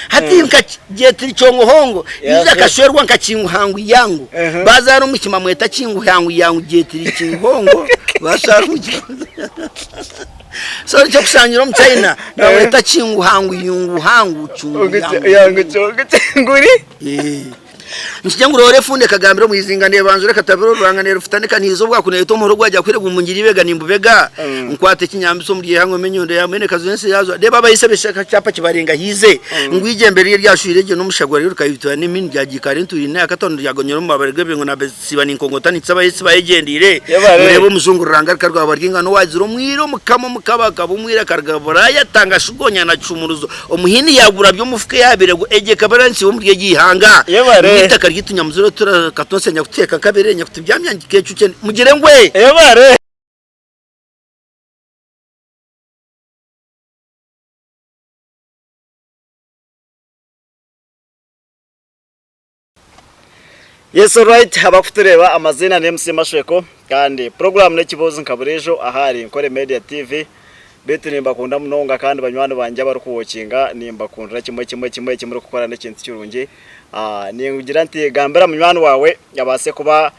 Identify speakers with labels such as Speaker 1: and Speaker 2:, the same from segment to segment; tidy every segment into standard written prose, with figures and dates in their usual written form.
Speaker 1: Hati nka Gyetiri Kyongohongo, yaija akashwerwa nka Kinguhangu Yangu. Bazaara omwishiki bamweta Kinguhangu Yangu Gyetiri Kinguhongo, bashara omwishiki. So nikyo kushangira omu China bamweta Kinguhangu Yungu Hangu Chungu Yangu.
Speaker 2: Yangu Chungu Chinguri.
Speaker 1: Nikija ngu roora efundo ekagambira omu izinga neebanzura ekatabira oruranga neerufutana ekaniiza obwaku neeyeta omuhoro gwagya kwire gu mungira eibega nimbubega nkwata ekinyambiso omuri eihangwe emenyondo ya mwene kazu ensi yaazwa reeba abaise b'eshaka kyapa kibarenga hiize ngu eigyembe rye ryashwire gye n'omushagwa ryo rikayitwa n'emini ryagiikara entuuri n'eyakatondo ryagonyera omu mabare g'ebingo na siba ninkongota ninkisa abahetsi bayegyendeire
Speaker 2: Yebare.
Speaker 1: Ngu reeba omujungu ruranga rikarwaba ry'engano waagira omwira omukama omukaba akaba omwira akaruga Buraaya atanga shugonya na kishumuruzo Omuhiini yaagura by'omufuka eyaabaire egyo ekaba erangitsiibwe omuri eryo ihanga.
Speaker 2: Yebare.
Speaker 1: Ngu eitaka ryaitu nyamuzire tura katonsa nyakuteeka nkabere nyakutubyamya ngikeecukye mugire ngu ee.
Speaker 2: Yebare. Yes alright abakutureeba amaziina ni MC Mashweko kandi puroguramu n'ekibuuzo nka buriijo ahari Nkore Media TV beitu nimbakunda munonga kandi banywani bangye abarikuwokinga nimbakundira kimwe kimwe kimwe eki murikukora n'ekintu kirungi ningira nti gambira munywani waawe abaase kuba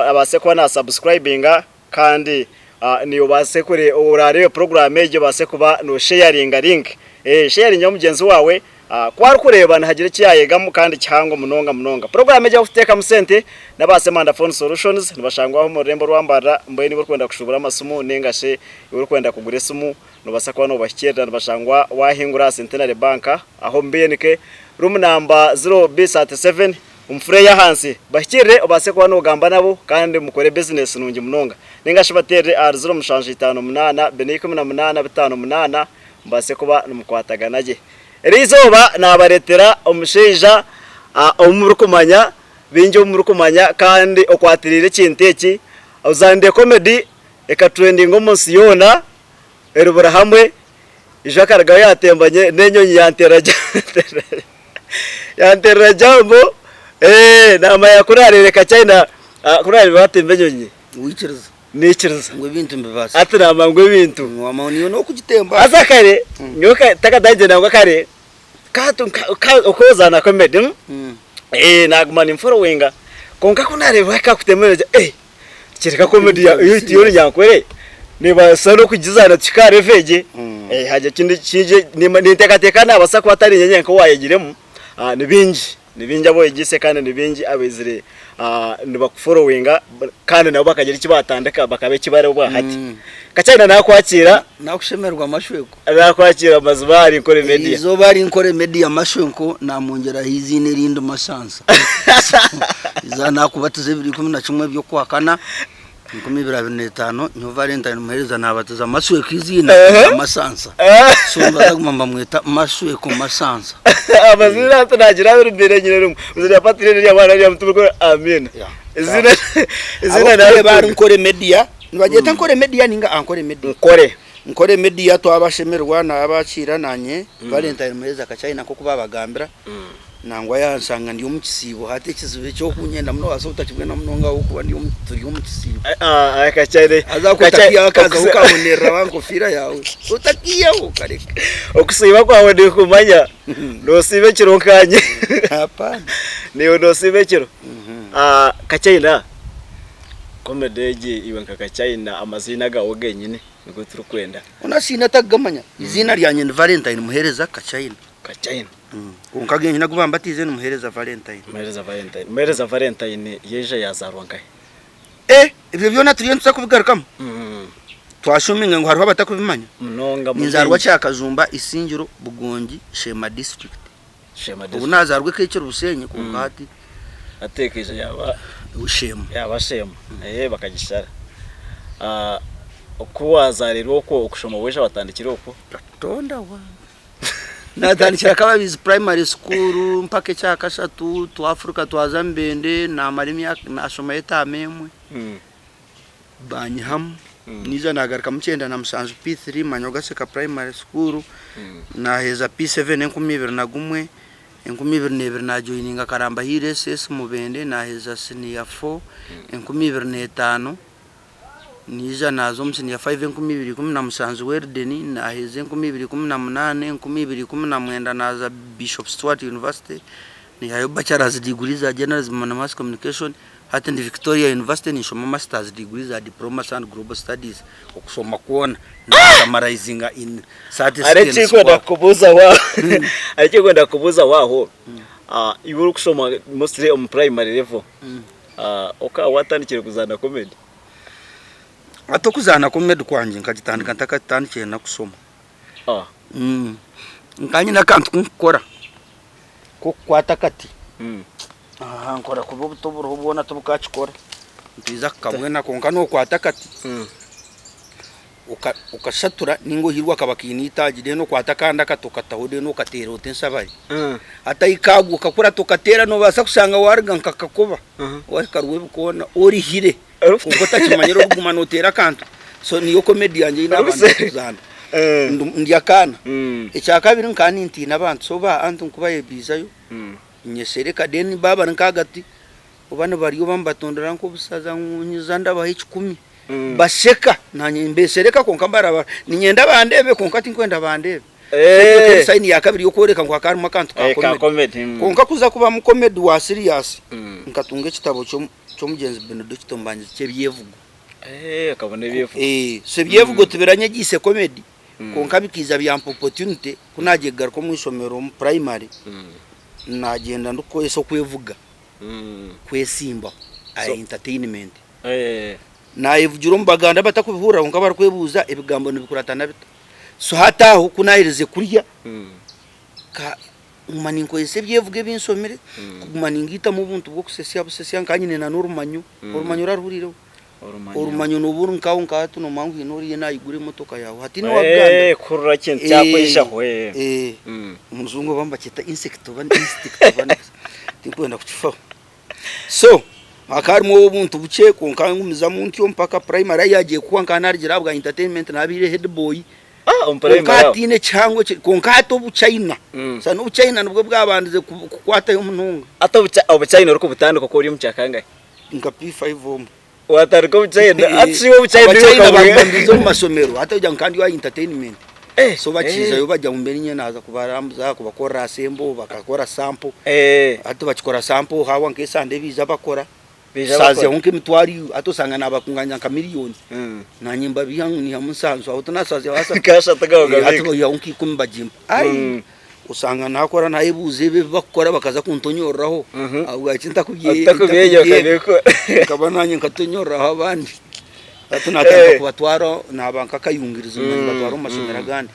Speaker 2: abaase kuba na subscribinga Kandi naiwe obaase kure oraareebe puroguraamu egi obaase kuba noosheyaringa link. Sheyaringira mugyenzi waawe ku arikureeba nihagira eki yaayegamu kandi kihango munonga munonga. Puroguraamu egi ahu tuteekamu sente n'aba Semanda Phone Solutions nibashangwa aho omu rurembo rwa Mbarara mbwenu iwe orikwenda kushuubura amasimu nainga shi iwe orikwenda kugura esimu noobaasa kuba noobahikirira nibashangwa waahingura aha Centenary Bank aho omu BNK room number 0B37. Omu furo ey'ahansi, bahikirire obaase kuba noogamba nabo kandi mukore bizinesi nungi munonga. Nainga shi bateerere ahari 0758 418 58 mubaase kuba nimukwatagana gye. Eri izooba naabareetera omushaija ou murikumanya, baingi ou murikumanya kandi okwatiriire ekintu eki, ozaanire comedy ekatrendinga omu nsi yoona, eribura hamwe. Ijo akarugaho yaatemba n'enyonyi yanteerera yanteerera jambo naamanya ku naareeba China ku naareeba baatemba enyonyi
Speaker 1: Waikiriza
Speaker 2: naikiriza
Speaker 1: ngu ebintu nibibaasika.
Speaker 2: Hati naamanya ngu ebintu
Speaker 1: Waamanya niiwe n'okugitemba.
Speaker 2: Haza kare nyowe ntakatandikire nangwa kare oku ozaana comedy naaguma ninforowinga kwonka ku naareeba akakutemba enyonyi Kyereka comedy ya youth y'orunyankore nebaasa n'okugizaana tuhike aha level egye hagira ekindi kingi ninteekateeka nabaasa kuba atari ninye nyenka owayegiremu ni baingi ni baingi abu oyegyeise kandi ni baingi abaizire nibakuforowinga kandi nabo bakagira eki batandika bakaba eki bari obwahati. Kakyayenda nakwakiira.
Speaker 1: Nakushemererwa Mashweko.
Speaker 2: Nakwakiira mazima ahari Nkore Media.
Speaker 1: Erizooba ahari Nkore Media Mashweko namwongyeraho eiziina erindi Mashansa. Eizooba nakubatiza ebiro 11 eby'okwakana 2025 nyowe Valentine Muhereza nabatiza Mashweko eiziina rya Mashansa. So nibaza kuguma nibamweta Mashweko Mashansa.
Speaker 2: Amaziina hati nagira abiri mbiire nyine rimwe. Izina rya Patrick n'erya mwana rya Mutima Amiina. Izina
Speaker 1: izina Abarikureeba ahari Nkore Media Nibagyeta Nkore Media ninga Ankore Media?
Speaker 2: Nkore.
Speaker 1: Nkore Media twabashemererwa nabakiira nanye Valentine Muheereza Kachaina nkoku babagambira nangwa yanshanga ndi omu kisiibo hati ekizibu ekyokunyenda muno nobaasa obutakibwena munonga ahabwokuba ndi omu turi omu kisiibo. Haza ku otakiihaho akazaho okabonerera wa nkofiira yaawe otakiihaho okareka.
Speaker 2: Okusiiba kwawe ninkumanya nosiiba ekiro nkanye.
Speaker 1: Hapana.
Speaker 2: Naiwe nosiiba ekiro. Kachaina. Comedy egi iwe nka Kachaina amaziina gaawe genyini nigo turikwenda.
Speaker 1: Hoona siine atakugamanya. Eiziina ryangye ni Valentine Muheereza Kachaina.
Speaker 2: Kachaina.
Speaker 1: Kwonka genyini agu bambatiize ni Muheereza Valentine.
Speaker 2: Muheereza Valentine. Muheereza Valentine yaija yazaarwa nkahi?
Speaker 1: Eh! Ebyo byona turiyo nituza kubigarukamu? Twashuminga ngu hariho abatakubimanya?
Speaker 2: Munonga.
Speaker 1: Ninzaarwa Kyakajumba, Isingiro, Bugongi, Sheema District.
Speaker 2: Sheema
Speaker 1: Obu
Speaker 2: District.
Speaker 1: naazaarwa eka ekiri Bushenyi kwonka hati
Speaker 2: Hati ekaija yaaba
Speaker 1: Sheema.
Speaker 2: Yaaba Sheema. Eeh bakagishara. Oku wazaariirwe okwo okushoma waija watandikira okwo?
Speaker 1: Katonda wange. Naatandikira Kababizi primary school mpaka ekyakashatu twafuruka twaza Mubende naamara emyaka naashomayo etaama emwe. Banyihamu naija nagarukamu 97 P3 Manyogaseka primary school naheza P7 2001, 2002 najoininga Karamba Hill SS Mubende naheza senior 4 2005. Naija naaza omu siniya faayivu 2017 Weldon, naaheeza 2018, 2019 naaza Bishop Stuart University naihayo bachelor's degree za Journalism and Mass Communication. Hati ndi Victoria University ninshoma masters degree za Diplomacy and Global Studies. Okushoma kwona naakusamarayizinga in 30
Speaker 2: Hariho
Speaker 1: seconds
Speaker 2: ekinkwenda
Speaker 1: kwako.
Speaker 2: kukubuuza waho hariho ekinkwenda kukubuuza waho iwe orikushoma mostly omu primary level okaba watandikire kuzaana comedy?
Speaker 1: Hati okuzaana comedy kwangye nkagitandika ntakatandikire nakusoma. Nkaba nyine akantu ku nkukora k'okukwata akati aha nkora kubi obuto oburiho bwona tibukakikora nitwija kukabwena kwonka nokwata akati okashatura ninga ohairwe akaba kaine itaagi then okwata akandi akati okataho then okateera oti ensabari. Hati ahi kaagwa okakurata okateera nobaasa kushanga waaruga nka kakoba waahika Rwebikoona orihire. Kwonka otakimanyire orikuguma noteera akantu. So niyo comedy yangye ei nabandize kuzaana. Ndi akaana. Ekyakabiri nkaba nintiina abantu so ba aunt nkubayebiizayo nyesereka then baaba bari nk'ahagati oba nibarya oba nibatondera nk'obusaza ngu nyija ndabaha ekikumi basheka nanye mbesereka kwonka mbaraba niinyenda bandeebe kwonka tinkwenda bandeebe. So egyo ekaba eri sayini ya kabiri y'okworeka ngu hakaba harimu akantu ka comedy. Kwonka kuza kubamu comedy wa serious nkatunga ekitabo ky'omugyenzi Benedicto Mbangizi ky'ebyevugo.
Speaker 2: Eh, akabona ebyevugo.
Speaker 1: Eh, so ebyevugo tibiranyegyeise comedy kwonka bikaija byampa opportunity ku naagiye kugaruka omu ishomero omu primary naagyenda ndikukozesa okwevuga kwesimbaho aha
Speaker 2: So-
Speaker 1: entertainment.
Speaker 2: Eh,
Speaker 1: Naayevugira omu Baganda abatakubihurira kwonka barikwebuuza ebigambo nibikuratana bita. So hati aho ku naaherize kurya ka Kuguma ninkozesa ebyevugo ebi nshomire, kuguma ningaitamu obuntu bw'okusesya busesya nka nyine na n'orumanyo. Orumanyo oraruhuriireho? Orumanyo nooba ori nkaho nka hati noomanya ngu haine oriyo naayigura emotoka yaawe. Hati niiwe wakugamba.
Speaker 2: Eh, kuhurira ekintu kyakwijaho.
Speaker 1: Eh, omu rujungu oba nibakyeta insect oba instinct oba tinkwenda kukifaho. So, hakaba harimu obuntu bukye kwonka ngumizamu ntyo mpaka primary ahi yaagiye kuhwa nkaba naarugire aha bwa entertainment naabaire head boy.
Speaker 2: Ah, omu
Speaker 1: Kwonka
Speaker 2: primary aho.
Speaker 1: hataine kihango eki kwonka hati obuchaina shana obuchaina nibwo bwabandize kukwatayo munonga.
Speaker 2: Hati obuchaina orikubutandika okaba ori omu kyakangahi?
Speaker 1: Nka P5 omwe.
Speaker 2: Watandika obuchaina hati shi iwe obuchaina
Speaker 1: Abachaina babubandize omu mashomero hati ogira ngu nka ndi aha entertainment. So bakiizayo bagira ngu mbwenu nyowe naaza kubarambuza kubakorera assemble bakakora sample. Hati bakikora sample haawa nk'esande baija bakora. Tusazyaho nk'emitwaro hati osanga nabakunganya nka miriyoni. Nanye mbabiha ngu nyihamu nsanju aho tinasazyaho ashatu. Hati baihaho nka ikumi bagimpa. Ai osanga nakora nayebuuza ebi ebi bakukora bakaza kuntonyoreraho ahabwaki ntakubyega nkaba nanye nkatonyoreraho abandi. Hati natandika kubatwara naba nk'akayungirizo nimbatwara omu mashomero agandi.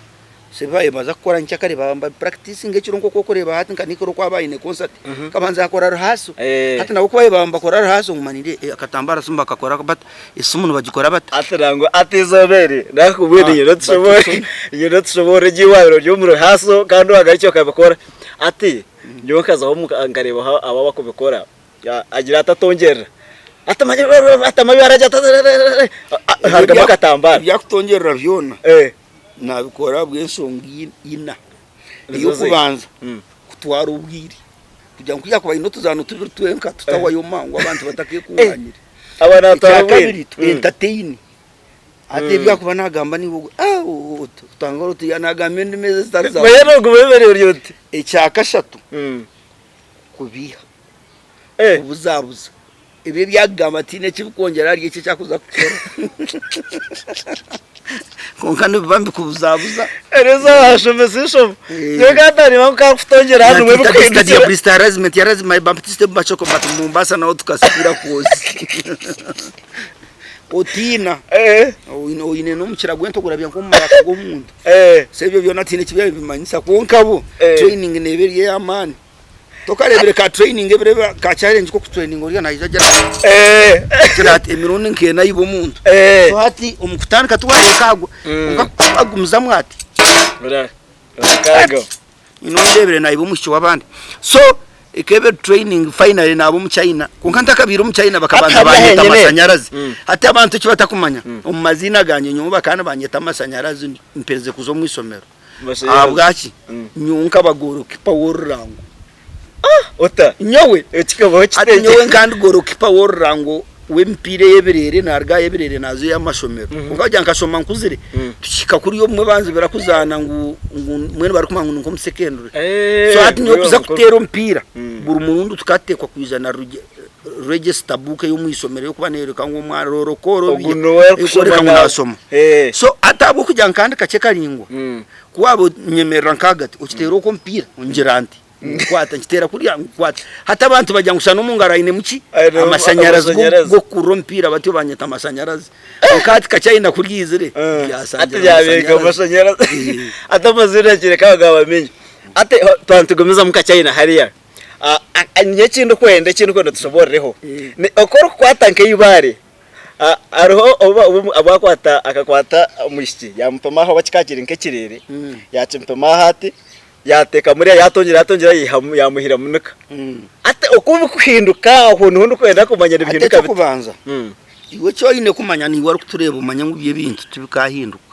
Speaker 1: So ebi baabaire nibaza kukora nkyakare baaba nibabipracticinga ekiro nk'oku orikureeba hati nka Nikoro ku aba aine concert akabanza akora rehearsal. Hati nabo ku baabaire baaba nibakora rehearsal nguma nindeeba akatambara esimu bakakora bata, esimu nibagikora bata.
Speaker 2: Hati nangwa hati eizooba eri nakubwire nyine tushoboore nyine tushoboore ery'eirwariro ry'omu rehearsal kandi wagarukye okabikora. Hati nyowe nkazaho nkareeba ahu abakubikora agira ati atongyerera ati manya harugamu akatambara.
Speaker 1: Ebyakutongyerera byona Nabikora ahabw'enshonga ina. Ey'okubanza, kutwara obwire kugira ngu ku yaakuba aine otuzaano tubiri twenka tutahwayo mangu abantu batakeekunganyire. Ekyakabiri, to entertain. Hati ebi arikuba naagamba niiwe otangara oti naagamba endimi ezi ezitari zaawe. Ekyakashatu, kubiiha, kubuzabuza. Ebi ebi akugamba tihaine eki birikwongyera ahari eki eki arikuza kukora. Kwonka nibiba nibikubuzabuza.
Speaker 2: Reero washomesa eishomo. Nyowe ka ntareeba ngu kakutongyera hanu
Speaker 1: mbwenu kuhindukira. Mombasa naho tukasibira kwozi. Otiina. Oine n'omukira gw'ente ogurabya nk'omu maraka g'omuntu. So ebyo byona tihaine eki byabimanyisa kwonka bo training neeba eri ey'amaani. Tokareebire ka training ebiro ebi ka challenge k'oku training oriya naija agira ati agira ati emirundi nk'ena ayiba omuntu. So hati omu kutandika tiwareeba kaagwa kwonka ku agumizamu ati
Speaker 2: Ora-
Speaker 1: ati nyine ou ndeebire naiba omwishiki w'abandi. So ekaba eri training finally naaba omuchina kwonka ntakabaire omuchina bakabanza
Speaker 2: Hati hariya
Speaker 1: banyeta
Speaker 2: henyine.
Speaker 1: amashanyarazi. Hati abantu eki batakumanya omu maziina gangye nyowe bakaba nibanyeta amashanyarazi mperize kuza omu ishomero. Ahabwaki? Nyowe nkaba gorokipa w'orurango.
Speaker 2: Ota?
Speaker 1: Nyowe?
Speaker 2: Ekikabaho
Speaker 1: Hati
Speaker 2: kiteekye.
Speaker 1: nyowe nka ndi gorokipa w'orurango w'emipiira ey'ebireere naruga aha y'ebireere naaza ey'amashomero. Kwonka kugira nkashoma nkuzire, tukihika kuriya obumwe banzibira kuzaana ngu ngu mbwenu barikumanya ngu ni nk'omu secondary. So hati nyowe kuza kuteera omupiira, buri murundi tukateekwa kwija na register book ey'omu ishomero ey'okuba neeyoreka ngu omwana rooroka
Speaker 2: Ogu niwe arikushoma
Speaker 1: erikworeka ngu
Speaker 2: na-
Speaker 1: naashoma. So hati ahabw'okugira ngu kandi kakye karaingwa, ku waaba onyemerera nk'ahagati okiteera okwo omupiira, ngira nti. Nkukwata nkiteera kuriya nkukwata. Hati abantu bagira ngu shana omu ngaro ainemu ki?
Speaker 2: Ainemu
Speaker 1: Amashanyarazi
Speaker 2: amashanyarazi.
Speaker 1: g'okukurura omupiira batyo banyeta amashanyarazi. Kwonka hati kakyayenda kuryizire
Speaker 2: Hati
Speaker 1: ryasangira
Speaker 2: ryabeeka
Speaker 1: amashanyarazi.
Speaker 2: amashanyarazi. Hati amazina kireka bagaba maingi. Hati twaba nitugumizamu kakyayina hariya. Ah, ah, nyowe eki ndikwenda eki ndikwenda otushoboororeho. Ni oku orikukwata nk'eibaare. Hariho obu akwata akakwata omwishiki yamupima aho oba kikaba kiri nk'ekireere yakimupima aho ati yateeka muriya yatongyera yatongyera yaihamu yamuhira munuka. Hati oku bikuhinduka aho niho ndikwenda kumanya
Speaker 1: Hati
Speaker 2: nibihinduka bita?
Speaker 1: eky'okubanza iwe eki oine kumanya niiwe orikutureeba omanye ngu ebyo ebintu tibikahinduka.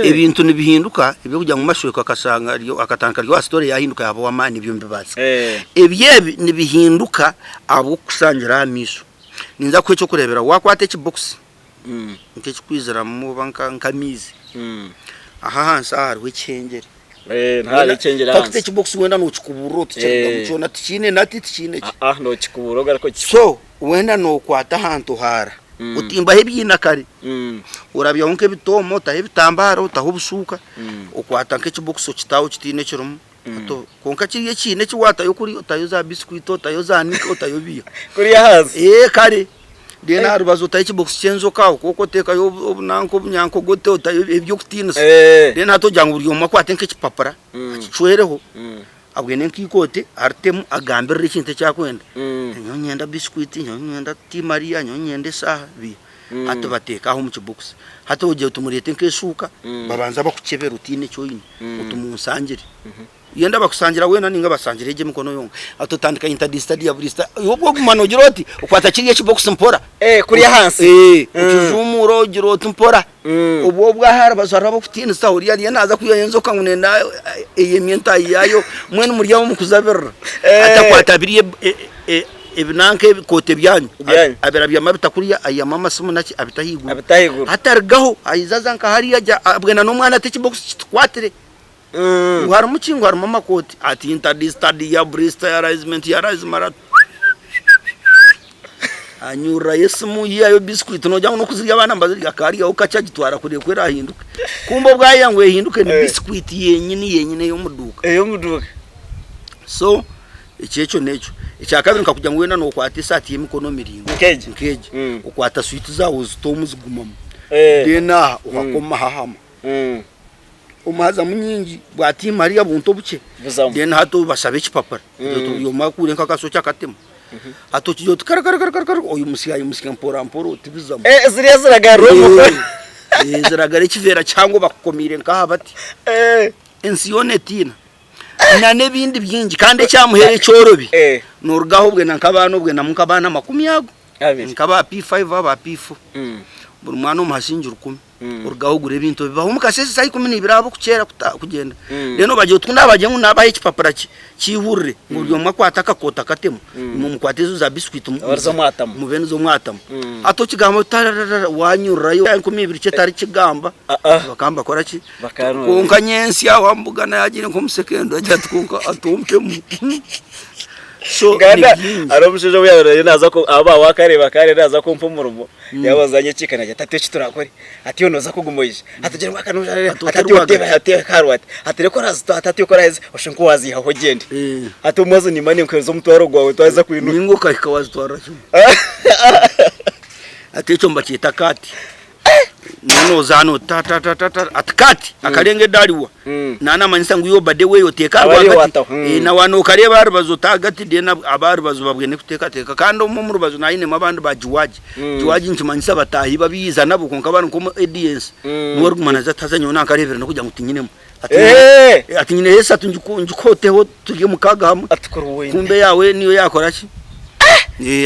Speaker 1: Ebintu nibihinduka eby'okugira ngu mashweka akashanga akatandika ari owa sitore yahinduka yaaba ow'amaani ebyo nibibaasika. Ebyo ebi nibihinduka ahabw'okukushangira aha maisho. Ninza kukuha eky'okureeberaho, waakwata ekibokisi nk'ekikwiziramu oba nk'amaizi, aha ahansi aha hariho ekihengyere. Fakiti ekibokisi weena nookikubuurira oti kirugamu kyona tikiine nati tikiine ki. So weena nookwata ahantu haara otimbaho ebiina kare, orabyaho nk'ebitooma otaho ebitambaara otaho obushuuka, okwata nk'ekibokisi okita aho kitaine ekirimu. Kwonka kiriya ekiina eki waatayo kuriya otayo za bisikwiti otayo za nika otayo biiha.
Speaker 2: Kuriya ahansi?
Speaker 1: Ee kare. Then aha rubaju otayo ekibokisi ky'enjoka aho kwonka oteekayo obunanka obunyankogote otayo eby'okutiinisa. Then hati ogira ngu buri omwe akwate nk'ekipapura akicwereho abwene nk'eikooti aritemu agambirire ekintu eki arikwenda. Nyowe niinyenda bisikwiti, nyowe niinyenda tea maria, nyowe niinyenda eshaaha biiha. Hati bateeka aho omu kibokisi. Hati ogira oti mureete nk'eshuuka babanza bakukyebera otaine eki oine. Oti munsangire. Yenda bakusangira weena ninga basangire egyo emikono yonka. Hati otandika intadisitadi ya buri sita. Obwo oguma nogira oti okwata kiriya ekibokisi mpora.
Speaker 2: Kuriya ahansi.
Speaker 1: Okijuumuura ogira oti mpora. Obwo obwo aha rubaju hariho ab'okutiinisa oriya ariyo naaza kwihayo enjoka ngu nenda eyemye entaahi yaayo mbwenu muri aho mukuzabirira. Hati akwata biriya ebinanka ebikoote byanyu
Speaker 2: Byanyu.
Speaker 1: abirabyamu abita kuriya aihamu amasimu naki abita ahaiguru.
Speaker 2: Abita ahaiguru.
Speaker 1: Hati arugaho aija aza nka hariya agya abwena n'omwana ati ekibokisi kitukwatire. Ngu harimu ki? Ngu harimu amakooti. Ati intadistadiya bristayaraizimenti yaraizimara anyururayo esimu yihayo biscuit nogira ngu nokuzirya abaana nibazirya akaryaho kakye agitwara kureeba ku erahinduke. Kumbe obwaya ngu ehinduke ni biscuit yenyini yenyini ey'omuduuka.
Speaker 2: Ey'omuduuka.
Speaker 1: So ekyo ekyo n'ekyo. Ekyakabiri nkakugira ngu weena nokwata esaati y'emikono miraingwa
Speaker 2: Nk'egi?
Speaker 1: nk'egi okwata swiiti zaawe ozita omu zigumamu then aha okakoma hahama. Omuhazamu nyingi bwa tea maria buntu obukye
Speaker 2: Buzamu.
Speaker 1: then hati obasaba ekipapura buri omwe akuure nk'akasokye akatema hati okigira oti kare kare kare kare kare oyimusya oyimusya mpora mpora oti bizamu.
Speaker 2: Eh, ziriya ziragarura omu
Speaker 1: Eh, ziragara ekiveera kihango bakukomiire nk'aha bati. Ensi yoona etiina na n'ebindi bingi kandi ekyamuheera ekyorobi
Speaker 2: Eh.
Speaker 1: norugaho obwena nk'abaana obwenamu nk'abaana makumi ago
Speaker 2: Abiri.
Speaker 1: nk'aba P5 aba P4 buri mwana omuha shingi rukumi. Orugaho ogura ebintu obibaha omu kasheeshe shaaha ikumi n'ibiri ahabw'okukyera kugyenda. Reero obagira oti ku naabagira ngu naabaha ekipapura ky'eihurire ngu buri omwe akwate akakooti akatemu, imwe mukwate ezo za bisikwiti mube nizo mwatamu. Hati okigamba oti tararara waanyururayo 2000 kyo etarikigamba bakaba nibakora ki? Kwonka nyentsya wamubugana yaagiire nk'omusekendo agira ati kwonka atompemu. So ni bingi.
Speaker 2: Hariho omushaija obu yaabaire naaza aba waakareeba akaba naaza kumpa omurimo. Yabaza nyekiika nagira ati, Hati eki turakore? Hati iwe nooza kuguma oije? Hati ogyere ngu aka noija
Speaker 1: Hati
Speaker 2: hati
Speaker 1: ote
Speaker 2: oteebe
Speaker 1: rwagati.
Speaker 2: oteebe aha rwagati. Hati reka orazita hati hati okoraheza oshushe nk'owaziihaho ogyende. Hati omwazo nimba ninkuheereza omutwaro gwawe twaheza kwinuka.
Speaker 1: Ninga okahika wazitwarira kimwe. Hati ekyo nibakyeta kaati. Noona ozaana oti ta ta ta ta ta ati kaati akarenga edariwa. Naaba namanyisa ngu iwe obade weeye oteeke aha
Speaker 2: Aba ariyo
Speaker 1: rwagati.
Speaker 2: wataho.
Speaker 1: Na waaba nookareeba aha rubaju ote ahagati then ab'aha rubaju babwene kuteekateeka. Kandi omwe omu rubaju naayinemu abandi ba jiwaji. Jiwaji nikimanyisa bataahi be abu yaiza nabo kwonka bari nk'omu audience. Niwe orikuguma naagira ati haza nyowe nankareebire n'okugira ngu tinyinemu. Ati ati nyineho eshatu ngikooteho turye mukaaga hamwe. Kumbe eyaawe niyo yaakora ki?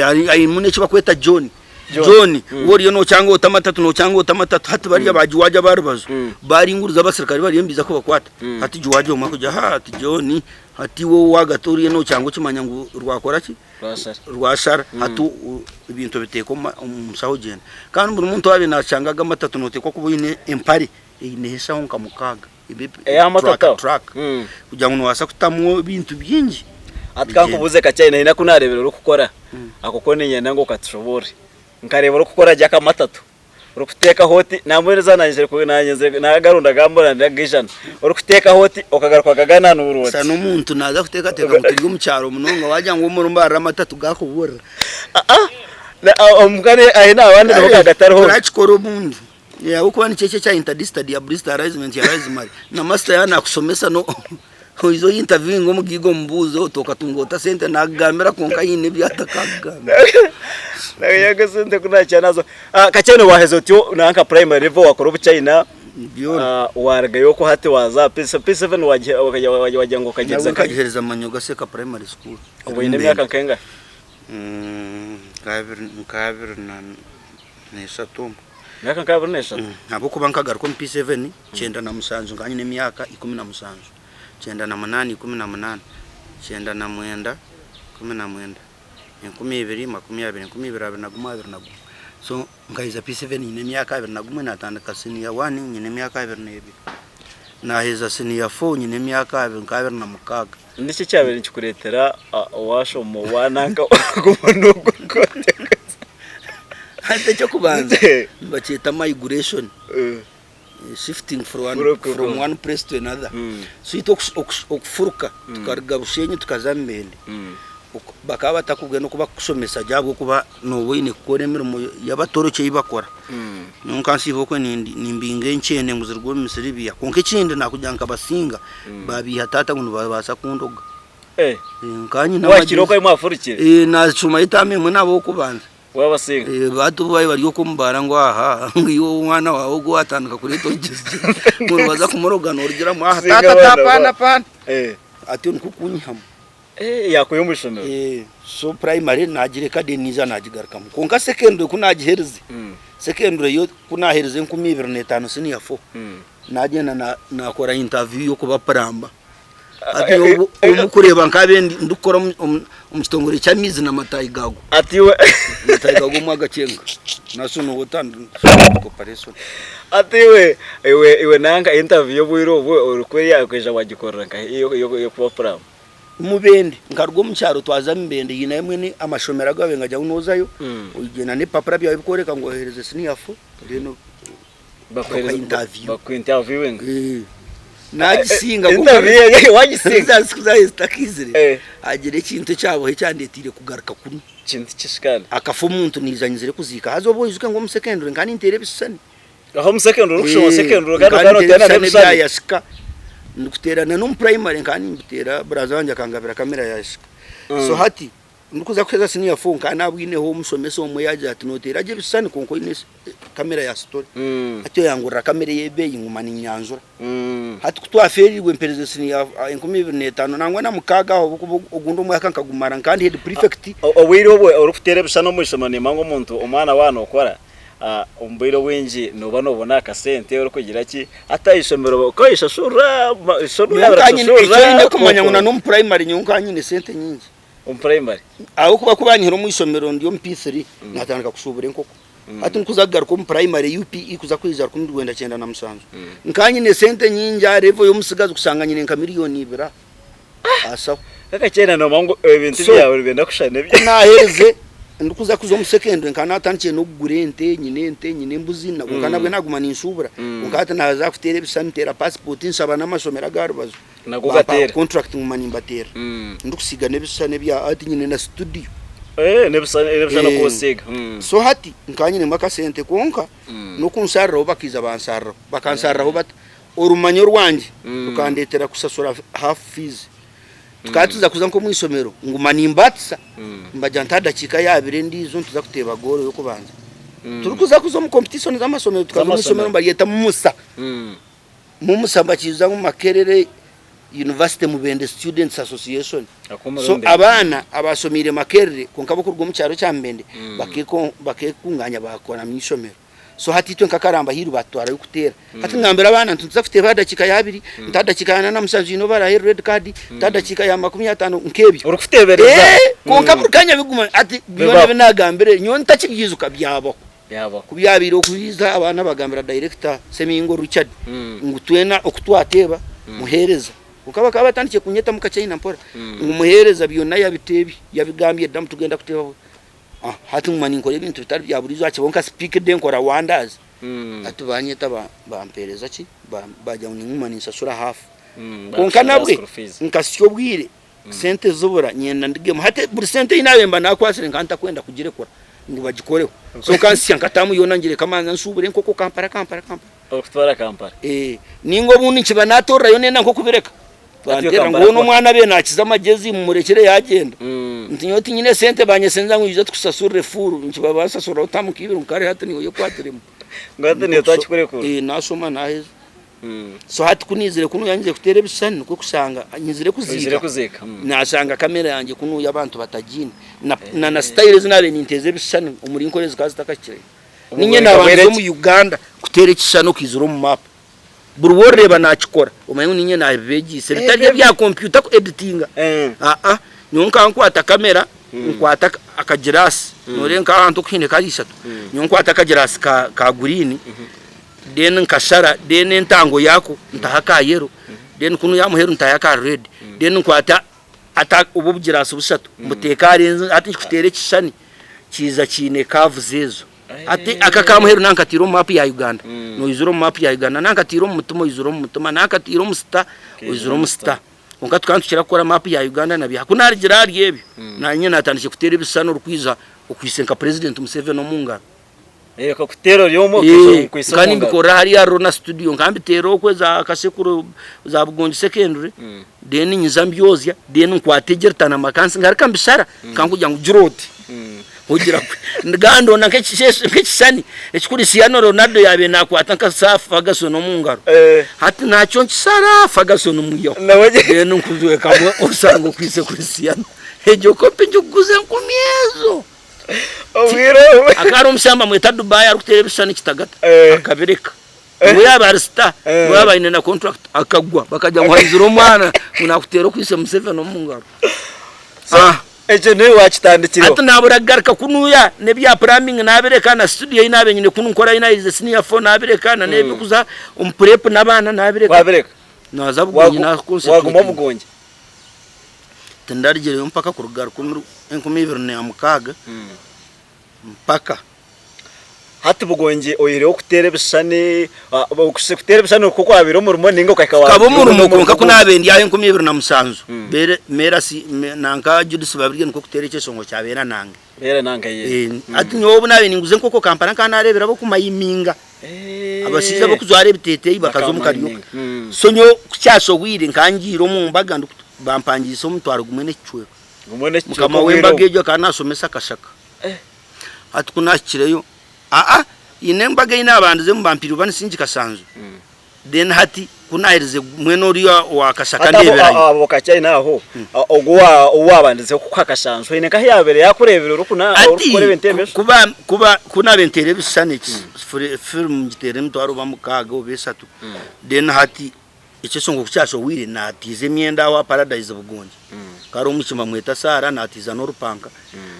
Speaker 1: Ainemu n'eki barikweta John. John, we oriyo nokyanga ota amatatu nokyanga ota amatatu hati bariya ba Jiwaji aba rubaju baringuriza abasirikare bariyo nibaija kubakwata hati Jiwaji omwe akugira ha ati John Hati iwe waagata oriya nookyanga okimanya ngu rwakora ki? Rwashara. Hati ebintu obiteeka omu nshaho ogyenda. Kandi buri muntu waaba naashanga aga amatatu nooteekwa kuba oine empare eineho eshaho nka mukaaga.
Speaker 2: Ey'amatatu?
Speaker 1: Truck. Kugira ngu noobaasa kutamu ebintu bingi.
Speaker 2: Hati ka nkubuuze Kakyayina, haine aku naareebire orikukora, ako ko niinyenda ngu okatushoboorore. Nkareeba orikukora gye akamatatu. Orikuteekaho oti, nambwenu za nanyenzire nanyenzire nagaronda gambura ndagaijana. Orikuteekaho oti okagaruka okagananuura oti.
Speaker 1: Shana omuntu naaza kuteekateeka ngu turi omu kyaro munonga wagira ngu omuri Mbarara amatatu gakuburira.
Speaker 2: Omuka ahi abandi niho gagatariho.
Speaker 1: Turakikora obundi ahabw'okuba nikyo eki ekya interdista diablista arisement arismary na master yaaba nakusomesa no oize oyi interviewinga omugaiga omubuuze oti okatunga ota sente nakugambira kwonka haine ebi atakakugambira.
Speaker 2: Naga sente ku nakira nazo. Ah, Kakyene waheza otyo nanka primary level wakora obuchina
Speaker 1: Byona.
Speaker 2: ah, warugayo okwo hati waza P7 P7 wagihe- wakagira wagira ngu okagyereza
Speaker 1: Nabwo
Speaker 2: nkahi?
Speaker 1: nkagihereza Manyoga Seka Primary School.
Speaker 2: Obu oine emyaka nkengahi?
Speaker 1: Nka abiri na n'eshatu omwo.
Speaker 2: Emyaka nka abiri n'eshatu?
Speaker 1: Ahabw'okuba nkagaruka omu P7 97 nkaba nyine emyaka 17, 98 18, 99 19, 2020, 2021, 21. So nkaheza P7 nyine emyaka 21 natandika siniya wani nyine emyaka 22. Naheza siniya fo nyine emyaka nka 26.
Speaker 2: Niki ekyabaire nikikureetera waashoma waananka kuguma noogukora?
Speaker 1: Hati eky'okubanza nibakyeta migration, shifting from one place to another. So itwe okufuruka tukaruga Bushenyi tukaza Mubende, bakaba batakubwire n'oku bakukushomesa gye ahabw'okuba nooba oine kukora emirimo y'abatoroki ei bakora. Nyowe nka nsiiba okwe nimbinga enkyende ngu ziruge omu misiri biiha. Kwonka ekindi nakugira nkabasinga baabiiha taata ngu nibabaasa kundoga. Nkaba nyine
Speaker 2: Wakira
Speaker 1: amagezi.
Speaker 2: oku ahi mwafurukire?
Speaker 1: Naashoma etaama emwe naaba ow'okubanza.
Speaker 2: Wabasinga?
Speaker 1: Hati obu baabaire bari okwo omu baara ngu aha ngu iwe omwana waawe ogu waatandika kureeta orugyezi ngu nibaza kumuroga noorugiramu aha
Speaker 2: Singa
Speaker 1: taata
Speaker 2: abaana
Speaker 1: ta apaana
Speaker 2: ba-
Speaker 1: apaana. Atyo nikwo kunyihamu.
Speaker 2: Yaakwiha omu ishomero?
Speaker 1: So primary naagireka then naija naagigarukamu. Kwonka secondary ku naagiherize, secondary yo ku naaherize 2005 senior four, naagyenda naakora interview y'okuba plumber. Hati obu orikureeba nkaabaire ndikukora omu kitongore ky'amaizi n'amatayi gaago.
Speaker 2: Ati iwe.
Speaker 1: Amatayi gaago omu agakyenga. National Water and Corporation.
Speaker 2: Ati iwe, iwe, iwe nanka interview y'obwire obu orikwerya okaija wagikorera nkahi ey'okuba plumber?
Speaker 1: Mubende, nkaruga omu kyaro twaza Mubende haine mbwenu amashomero agu babaire nibagira ngu nozayo ogyenda n'ebipapura byawe ebikworeka ngu ohereze siniya fo then bakuha interview.
Speaker 2: Bakuha interviewing.
Speaker 1: Nagisinga
Speaker 2: Interview wagisinga?
Speaker 1: Results ku zabaire zitakaizire hagira ekintu ekyabaho ekyandetiire kugaruka kunu.
Speaker 2: Kintu ki shi kandi?
Speaker 1: Akafa omuntu naija nyizire kuziika haza obwo oijuke ngu omu secondary nkaba ninteera ebishushani.
Speaker 2: Aho omu secondary orikushoma secondary kandi
Speaker 1: Nkaba
Speaker 2: okaba
Speaker 1: ninteera
Speaker 2: noteera
Speaker 1: ebishushani
Speaker 2: n'ebishushani.
Speaker 1: ebya Yasika ndikuteera na n'omu primary nkaba nimbiteera buraza wangye akangabira kamera ya Yasika. So hati ndikuza kuheza senior four nkaba nabwineho omushomesa omwe yagira ati noteera gye ebishushani kwonka oine kamera ya story. Atyo yangurira kamera ey'ebeeyi nguma ninyanjura. Hati ku twafeereirwe mpereza senior 2005 nangwa na mukaaga aho ahabw'okuba ogundi omwaka nkagumara nkaba ndi head prefect.
Speaker 2: Obwire obu orikuteera ebishushani omu ishomero nimanya ngu omuntu omwana waaba nokora Omu bwire obwingi nooba noobona akasente orikugira ki, hati aha ishomero okayeshashurira, ishomero
Speaker 1: Nyowe nkaba nyine, eki
Speaker 2: barikushashurira
Speaker 1: oine kumanya ngu na n'omu primary nyowe nkaba nyine sente nyingi.
Speaker 2: Omu primary?
Speaker 1: Ahabw'okuba ku banyihire omu ishomero ndi omu P3, natandika kushuubura enkoko. Hati ndikuza kugaruka omu primary UPE kuza kwija 1997, nkaba nyine sente nyingi aha level y'omutsigazi kushanga nyine nka miriyoni ibiri aha aha shaho.
Speaker 2: Kaka noomanya ngu ebintu
Speaker 1: So,
Speaker 2: byawe nibenda kushushana
Speaker 1: ku naaherize ndikuza kuza omu secondary nkaba naatandikire n'okugura ente, nyine ente, nyine embuzi, kwonka nabwe naaguma ninshuubura. Kwonka hati naaza kuteera ebishushani nteera passport nshaba n'amashomero ag'aha rubaju
Speaker 2: Nago
Speaker 1: bampa
Speaker 2: ogateera.
Speaker 1: contract nguma nimbateera. Ndikusiiga n'ebishushani ebya art nyine na studio.
Speaker 2: N'ebishushani n'ebishushani oku osiiga.
Speaker 1: So hati nkaba nyinemu akasente kwonka n'okunshariraho bakaija banshariraho. Bakanshariraho bata? Orumanyo rwangye rukandeetera kushashura half fees. Tukaba tuza kuza nk'omu ishomero nguma nimbaatisa mbagira nti aha dakiika yaabire endiijo nituza kuteeba goolo y'okubanza. Turikuza kuza omu competition z'amasomero tukaza omu ishomero nibaryeta Mumusa. Mumusa nibakiijuza ngu Makerere University Mubende Students Association. So abaana abaashomeire Makerere kwonka abarikuruga omu kyaro kya Mubende bakeekunganya baakora mu ishomero. So hati itwe nka Karamba Hill batutwarayo kuteera. Hati ngambira abaana nti nituza kuteeba aha dakiika ya abiri, nti aha dakiika ya ana na mushanju haine ou baraahe red card, nti aha dakiika ya makumi ataano nk'ebyo.
Speaker 2: Orikuteebereza.
Speaker 1: Eeh kwonka buri kanya biguma hati byona ebi naagambire nyowe ntakibyijuka byabaho.
Speaker 2: Byabaho.
Speaker 1: Ku byabaire okwiza abaana bagambira director Semingo Richard ngu twena oku twateeba muheereza. Kwonka bakaba batandikire kunyetamu kachina mpora ngu muheereza byona yabiteebye yabigambye dda tugenda kuteeba. Hati nguma ninkora ebintu bitari bya buriijo hakibaho nka speak day nkora wonders. Hati banyeta bampereza ki bagira ngu ninguma ninsashura half. Kwonka nabwe nkasya obwire sente zibura nyenda ndigemu. Hati buri sente eyi nabaire mba nakwasire nkaba ntakwenda kugirekura ngu bagikoreho. So nkansya nkatamu yoona ngireka manza nshubure enkoko Kampala Kampala Kampala.
Speaker 2: Orikutwara Kampala.
Speaker 1: Ninga obundi nkiba natorerayo nenda nk'okubireka. Banteerera ngu hoona omwana abaire naakiza amagyezi mumurekyere yaagyenda. Nti nyowe tinyine sente banyesenza ngu ija tukusasurire fuuru nkiba bansasuraho taamu nka ibiri ngu kare hati niiwe oyekwatiremu.
Speaker 2: Ngu hati niiwe twakikurekura.
Speaker 1: Naashoma naaheza. So hati ku naizire kunuya nyizire kuteera ebishushani nikwo kushanga nyizire
Speaker 2: Oizire kuziika.
Speaker 1: Naashanga kamera yangye kunuya abantu batagiine. Na na sitayiro ezi naabaire ninteeza ebishushani omuri Nkore zikaba zitakahikireyo. Niinye naabandize omu Uganda kuteera ekishushani okaizira omu maapu. Buri ou orireeba naakikora, omanye ngu niinye naabibeegyeise. Bitari ebya kompyuta ku editinga. Aa, nyowe nkaba nkwata kamera, nkwata akagiraasi, nooreeba nk'ahantu oku haine kara ishatu, nyowe nkwata akagiraasi ka ka guriini, then nkashara, then entango yaako ntaho aka yero, then kunu aha muheru ntayo aka redi, then nkwata ata obu obugiraasi bushatu mbuteeka ahari enju, hati nkikuteera ekishushani kiija kiine curves ezo. Hati aka aka muheru nankatiire omu maapu ya Uganda, noizura omu maapu ya Uganda, nankatiire omu mutima oizura omu mutima, nankatiire omu sita oizura omu sita. Kwonka tukaba nitukira kukora maapu ya Uganda na byaha. Ku naarugire ahari ebyo, naanye naatandikire kuteera ebishushani orikwija okwitse nka Purezidenti Museveni omu ngaro.
Speaker 2: Akakuteera ori omwe okaija omukwitse
Speaker 1: Nkaba
Speaker 2: omu ngaro.
Speaker 1: nimbikorera hariya Rona studio, nkaba mbiteera okwe za Kasekuro za Bugongi secondary, then nyija mbyozya, then nkwata egirita na makansi ngaruka mbishara, nkaba nkugira ngu gira oti. Ogira ku gandonda nk'ekishushani eki Cristiano Ronaldo yaabaire naakwata nka Sir Ferguson omu ngaro. Hati nakyo nkishara Ferguson mwihaho. Then nkujwekamu osanga okwitse Cristiano. Egyo kopi ngikuguza enkumi ezo. Akaba ari omushija nibamweta Dubai arikuteera ebishushani kitagata akabireka. Ngu yaaba ari star, ngu yaaba aine na contract akagwa bakagira ngu haizire omwana ngu nakuteera okwitse Museveni omu ngaro.
Speaker 2: Ekyo niiwe waakitandikireho.
Speaker 1: Hati naabura kugaruka kunuya n'ebya plumbing naabireka na studio ei naabaire nyine kunu nkora ei naaherize senior four naabireka na n'eby'okuza omu prep n'abaana naabireka.
Speaker 2: Waabireka?
Speaker 1: Naaza Bugongi
Speaker 2: Waguma
Speaker 1: naaconcentratinga.
Speaker 2: Bugongi?
Speaker 1: Tindarigireyo mpaka kuruga 2006 mpaka.
Speaker 2: Hati Bugongi oihireho kuteera ebishushani, kuteera ebishushani nikwo kwabaire omurimo ninga okahika
Speaker 1: Gukaba omurimo kwonka ku naabaire ndi aha 2007 Beera nanka Judith Babirye nikwo kuteera ekyeshongoro kya Beera Nange.
Speaker 2: Beera Nange
Speaker 1: ye. Hati nyowe obu naabaire ninguza enkoko Kampala nkaba naareebera ab'okumayiminga, abashaija ab'okujwara ebiteeteeyi bakaza omu kariyoka. So nyowe ku kyashohwire nkaba ngiire omu mbaga bampangiisa omutwaro gumwe n'ekicweka. Mukama w'embaga egyo akaba naashomesa Kashaka. Hati ku naahikireyo, aa, haine embaga ei naabandizemu bampaire oba ni Singi Kasanju, then hati ku naaherize mbwenu oriya owa Kashaka
Speaker 2: Hati abo
Speaker 1: ndeeberayo.
Speaker 2: abo kakyaine aho, ogwo owa ou waabandizeho kukuha Kashanju haine nkahi yaabaire yaakureebire orikuna
Speaker 1: Hati
Speaker 2: orikukora ebintu ebyo?
Speaker 1: kuba kuba ku naabaire nteera ebishushani eki firimu ngiteera emitwaro oba mukaaga oba eshatu, then hati Ekyeshongo ku kyashohwire, naatiiza emyenda aho aha Paradise Bugongi. Kare omwishiki nibamweta Sarah, naatiiza n'orupanka.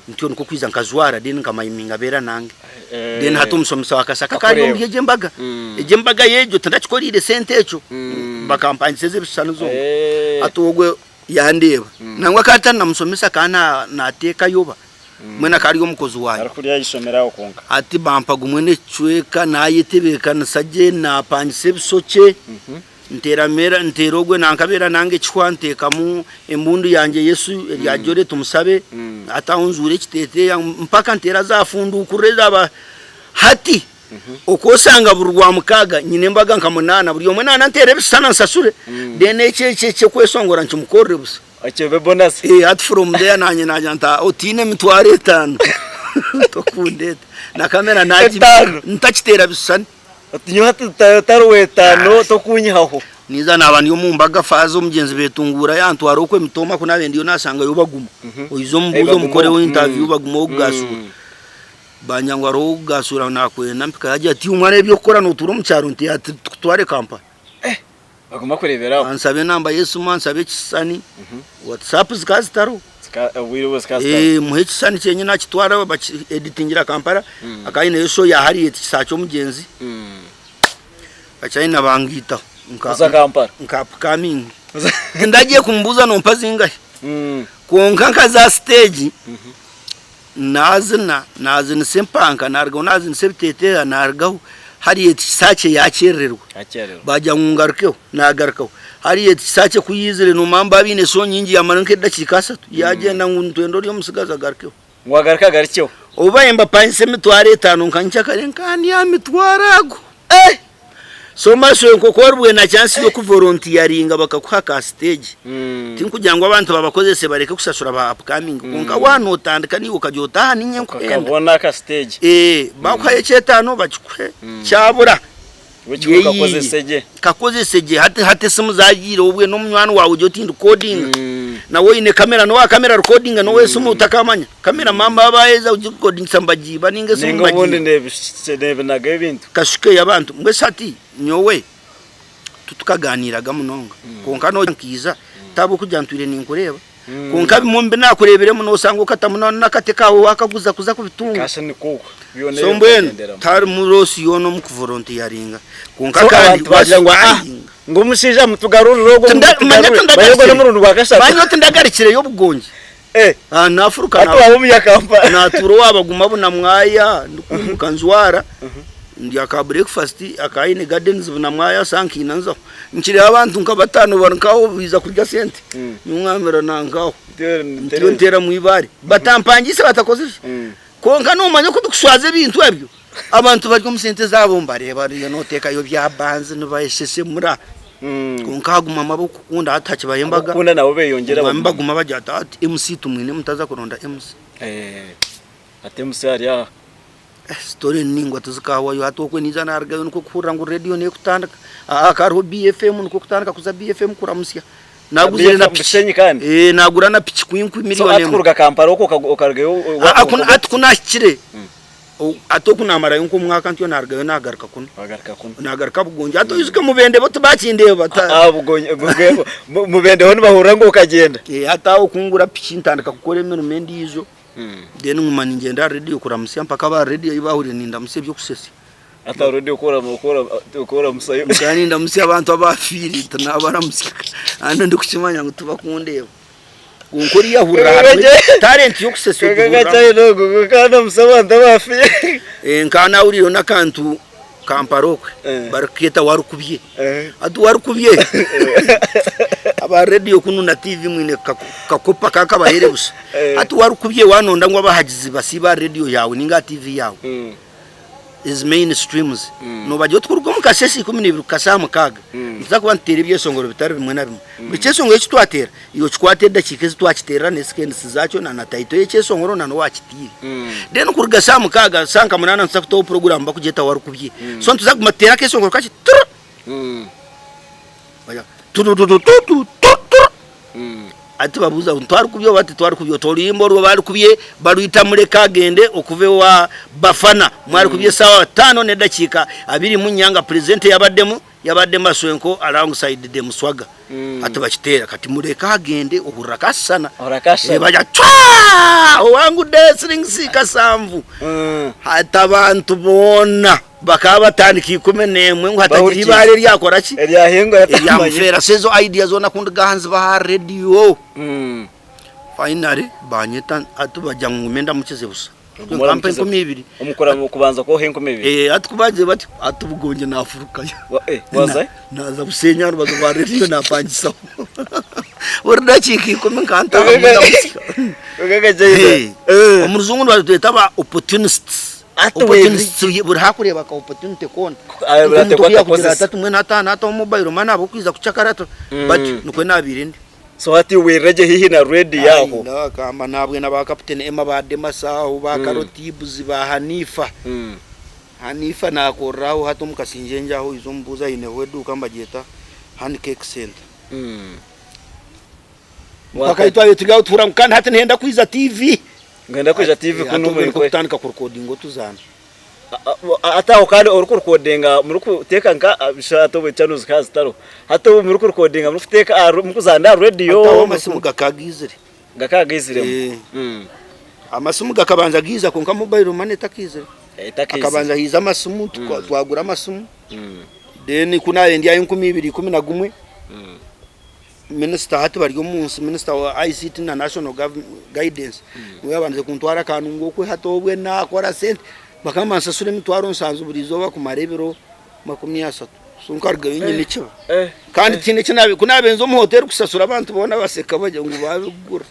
Speaker 1: Ntyo nikwo kwija nkajwara then nkamayiminga beera nange. Then hati omushomesa wa Kashaka akaba ari omuri egyo embaga. Egyo embaga y'egyo tindakikoriire sente ekyo, bakampangisa ez'ebishushani zonka. Hati ogwo yandeeba. Nangwa akaba atari na mushomesa akaba naateekayo ba, mbwenu akaba ari omukozi wangye.
Speaker 2: Arikurya ayishomera aho kwonka.
Speaker 1: Hati bampa gumwe n'ekicweka naayetebeekanisa gye, naapangisa ebishokye, nteera meera nteera ogwe nankabeera nange ekihwa nteekamu embundu yangye Yesu erya Jolly tumusabe, hati aho njuura ekiteeteeya mpaka nteera za funduukurura eza Hati okwoshanga buri Rwamukaaga nyine embaga nka munaana buri omwe naananteera ebishushani ansashure, then ekyo ekyo eky'okweshongora nkimukorere busa.
Speaker 2: Ekyo ebe bonus.
Speaker 1: Eh, hati from there nanye nagira nti "Ah, otiine emitwaro etaano tokundeeta na kamera nagi
Speaker 2: Etaano.
Speaker 1: ntakiteera bishushani
Speaker 2: Oti nyowe hati otari w'etaano tokunyihaho.
Speaker 1: Ninza naaba ndi omu mbaga faaza omugyenzi betunguura yantwara okwo emitooma ku naabaire ndiyo naashangayo Baguma. Oize
Speaker 2: Eh,
Speaker 1: omubuuze
Speaker 2: Baguma
Speaker 1: omukoreho
Speaker 2: ogu.
Speaker 1: interview Baguma ogu Gaashuura. Bangira ngu hariho ow'okugaasuura naakwenda mpikayo agira ati, Iwe mwana eby'okukora nootuura omu kyaro nti ati tukutware Kampala.
Speaker 2: Baguma kureebera aho.
Speaker 1: Ansaba enamba y'esimu, ansaba ekishushani, WhatsApp zikaba zitariho.
Speaker 2: Obwire obwo zikaba zitariho.
Speaker 1: Muha ekishushani kyenyine akitwara baki editingira Kampala, akaba aineyo show ya Harriet Kisaakye Omugyenzi, Bachina bangaitaho nka
Speaker 2: Oza Kampala.
Speaker 1: nka upcoming. Tindagiye kumubuuza nompa zingahi. Kwonka nkaza stage nazina, nazinisa empanka, narugaho nazinisa ebiteteeya, narugaho Harriet Kisaakye yakyerererwa.
Speaker 2: Yakyerererwa.
Speaker 1: Bagira ngu ngarukeho, nagarukaho. Harriet Kisaakye ku yaizire nomanya baaba baine show nyingi yamara nk'edakiika ashatu yagyenda ngu nitwenda ori omutsigazi agarukeho.
Speaker 2: Ngu agaruke agarukyeho.
Speaker 1: Obu baabaire nibapangisa emitwaro etaano nka nkyakare nkandi aha mitwaro ago.
Speaker 2: Eh!
Speaker 1: So Maswenko ku oribwena chance y'okuvolontiyaringa bakakuha ka stage, tinkugira ngu abantu babakozese bareke kushashura ba upcoming kwonka waaba nootandika naiwe okagira oti aha niinye nkuhenda.
Speaker 2: Okabona aka stage.
Speaker 1: Eh, bakuhayo eky'etaano bakikuhe, kyabura
Speaker 2: Wekikuha okakozese gye.
Speaker 1: Kakozese gye. Hati hati esimu zagiireho obwe n'omunywani waawe ogira oti ndikodinga. Nawe oine kamera n'owa kamera rikodinga n'ow'esimu otakamanya. Kamera maama baaba baheza kugikodingisa nibagiiba ninga esimu
Speaker 2: Ninga obundi
Speaker 1: nibagiiba.
Speaker 2: nebinaga ebintu.
Speaker 1: Kashuka ey'abantu. Mbwenu shi hati nyowe titukaganiiraga munonga kwonka nogira nkaija tihabw'okugira ntwire ninkureeba. Kwonka bimwe omu bi naakureebiremu noosanga okatamu n'akate kaawe waakaguza kuza kubitunga.
Speaker 2: Kasha nikwo okwo byona
Speaker 1: So
Speaker 2: ebyo
Speaker 1: mbwenu
Speaker 2: bikagyenderamu.
Speaker 1: tiharimu loss yoona omu kuvolontiyaringa. Kwonka
Speaker 2: So
Speaker 1: kandi
Speaker 2: abantu bagira ngu ah
Speaker 1: wasurvivinga.
Speaker 2: ngu omushaija mutugarurire ogwo
Speaker 1: Tinda- manya
Speaker 2: mutugarurire. Manya ogwo
Speaker 1: tindagarukire.
Speaker 2: n'omurundi gwa kashatu.
Speaker 1: Manya tindagarikireyo obugongi.
Speaker 2: Eh,
Speaker 1: Ah, nafuruka
Speaker 2: hati
Speaker 1: na-
Speaker 2: waba omunyakampala.
Speaker 1: natuura owa baguma Bunamwaya ndikwimuka njwara ndya ka breakfast aka Inn Gardens Bunamwaya sankiina nzaho. Nkireeba abantu nka bataano bari nk'aho baija kurya sente, nyowe ngambira nankaho ntyo nteeramu eibaare. Batampangiise batakozire ki? Kwonka noomanya oku ndikushwaza ebintu ebyo, abantu bari omu sente zaabo mbareeba oriyo nooteekayo bya banzi nibayesheshemura. Kwonka hagumamu ab'okukunda hati hakibaho embaga,
Speaker 2: Ab'okukunda nabo beyongyera
Speaker 1: baguma baguma bagira bati hati MC tumwine mutaza kuronda MC.
Speaker 2: Hati MC ari aha.
Speaker 1: Story ningwa tizikahwayo hati okwe ninza narugayo nikwo kuhurira ngu radio nekutandika aha kariho BFM nikwo kutandika kuza BFM kuramusya naguzire na
Speaker 2: BFM
Speaker 1: piki
Speaker 2: Bushenyi kandi?
Speaker 1: eh nagura na piki kwinkwi
Speaker 2: So
Speaker 1: million
Speaker 2: hati
Speaker 1: emwe
Speaker 2: kuruga Kampala okwo okarugayo
Speaker 1: Ah, ah, hati kunahikire hati oku namarayo nk'omwaka ntyo narugayo nagaruka kunu
Speaker 2: Wagaruka kunu.
Speaker 1: nagaruka Bugongi hati oijuke Mubende bo tibakindeeba ta
Speaker 2: Ah, Bugongi Mubende ho nibahurira ngu okagyenda.
Speaker 1: Eh, hati aho kungura piki ntandika kukora emirimo endiijo Then nguma ningyenda aha radio kuramutsya mpaka aba radio ahi baahurire nindamutsya eby'okushesya.
Speaker 2: Hati aha radio ku oramusayo.
Speaker 1: Nkaba nindamutsya abantu abaafiire nti naabaramutsya kandi ndikukimanya ngu tibakundeeba. Kwonka oriya ahurira harimu talent y'okushesya ogihuriramu.
Speaker 2: Nkaba ndamutsya abantu abaafiire.
Speaker 1: Nkaba naahuriireho n'akantu Kampala okwe barikukeeta warukubye. Hati warukubye aba radio kunu na TV mwine kakopa kakabahere busha. Hati warukubye wanonda ngu abahagizi basiibe aha radio yaawe ninga aha TV yaawe ezi main streams nobagira oti kuruga omu kasheeshe 12 kuhika shaaha 6 nituza kuba nituteera ebyeshongoro bitari bimwe na bimwe. Buri kyeshongoro eki twateera iwe okikwate edakiika ezi twakiteerera n'eseconds zaakyo na title y'ekyeshongoro na n'owaakiteire. Then kuruga shaaha 6 shaaha nka 8 nituza kutaho program bakugyeta warukubye. So nituza kuguma tuteere akeshongoro kakye turu turututututu turu Hati babuuza ngu twarukubye oba titwarukubye? Oti oruyimba orwo barukubye barwita Mureke Agende okuva ewa Bafana. Mwarukubye esaawa taano n'edakiika 24 nga presenter eyabaddemu yabadde Maswenko alongside Dem Swaga. Hati bakiteera kati Mureke Agende ohurira kasisana.
Speaker 2: Ohurira kasisana.
Speaker 1: Bagira cwaa owangudde siringisi kasanvu. Hati abantu boona bakaba batandika 11 ngu hatagira
Speaker 2: Bahurikiize.
Speaker 1: eibaare eryakora ki?
Speaker 2: Eryahingura tamanya.
Speaker 1: Eryamufeera. So ezo idea zoona ku ndigaha nzibaha aha radio. Finally banyeta hati bagira ngu ngume ndamukize busha.
Speaker 2: Ogume
Speaker 1: Nkampa
Speaker 2: oramukize
Speaker 1: 20,000.
Speaker 2: Omu kubanza kwoha 20,000?
Speaker 1: Eh, hati ku bagiire batyo, hati Bugongi nafurukayo.
Speaker 2: Wazayo?
Speaker 1: Naza Bushenyi aha rubaju rwa radio napangisaho. Buri dakiika ikumi nkantaahamu ndamutsya. Omu rujungu nibatweta aba opportunists.
Speaker 2: Hati
Speaker 1: Opportunists buri hakureeba ka opportunity koona.
Speaker 2: Aye, buri
Speaker 1: Nk'omuntu
Speaker 2: ateekwa
Speaker 1: oku yaakugira
Speaker 2: akakozesa.
Speaker 1: ati ati mbwenu hati aha naataho mobile money ahabw'okwija kucakara batyo nikwo naabaire ndi.
Speaker 2: So hati wirire gye haihi na radio aho.
Speaker 1: Ndakamba nabwe na ba Captain Emma ba Demas aho ba Carol Tibbs ba Hanifa. Hanifa nakorera aho hati omu Kasingyenje aho oiza omubuuze aineho eduuka nibagyeta Honey Cake Center. Mpaka ahi twabaire turi aho tuhurira ngu kandi hati nihenda kwija TV.
Speaker 2: Ngenda kwija TV
Speaker 1: Hati
Speaker 2: kunu
Speaker 1: obwe
Speaker 2: muri
Speaker 1: nikwo
Speaker 2: kwe.
Speaker 1: kutandika kurekodinga otuzaano.
Speaker 2: Hati aho kandi orikurekodinga murikuteeka nka shusha hati obwe channels zikaba zitariho. Hati obu murikurekodinga murikuteeka aha murikuzaana aha radio.
Speaker 1: Hati aho amasimu gakaba gaizire.
Speaker 2: Gakaba gaiziremu.
Speaker 1: Amasimu gakabanza gaiza kwonka mobile money etakaizire.
Speaker 2: Etakaizire.
Speaker 1: Akabanza haiza amasimu twagura amasimu. Then ku naabaire ndi aha 2011, minisita hati bari omunsi, minisita wa ICT na National Guidance niwe yaabandize kuntwara akantu ngu okwe hati obwe naakora sente. Bakaba nibansasura emitwaro 7 buri izooba kumara ebiro 30. So nkarugayo nyine ekiba. Kandi tihaine eki naabaire, ku naabaire nza omu hoteeri kushashura abantu boona baseka bagira ngu baabigura.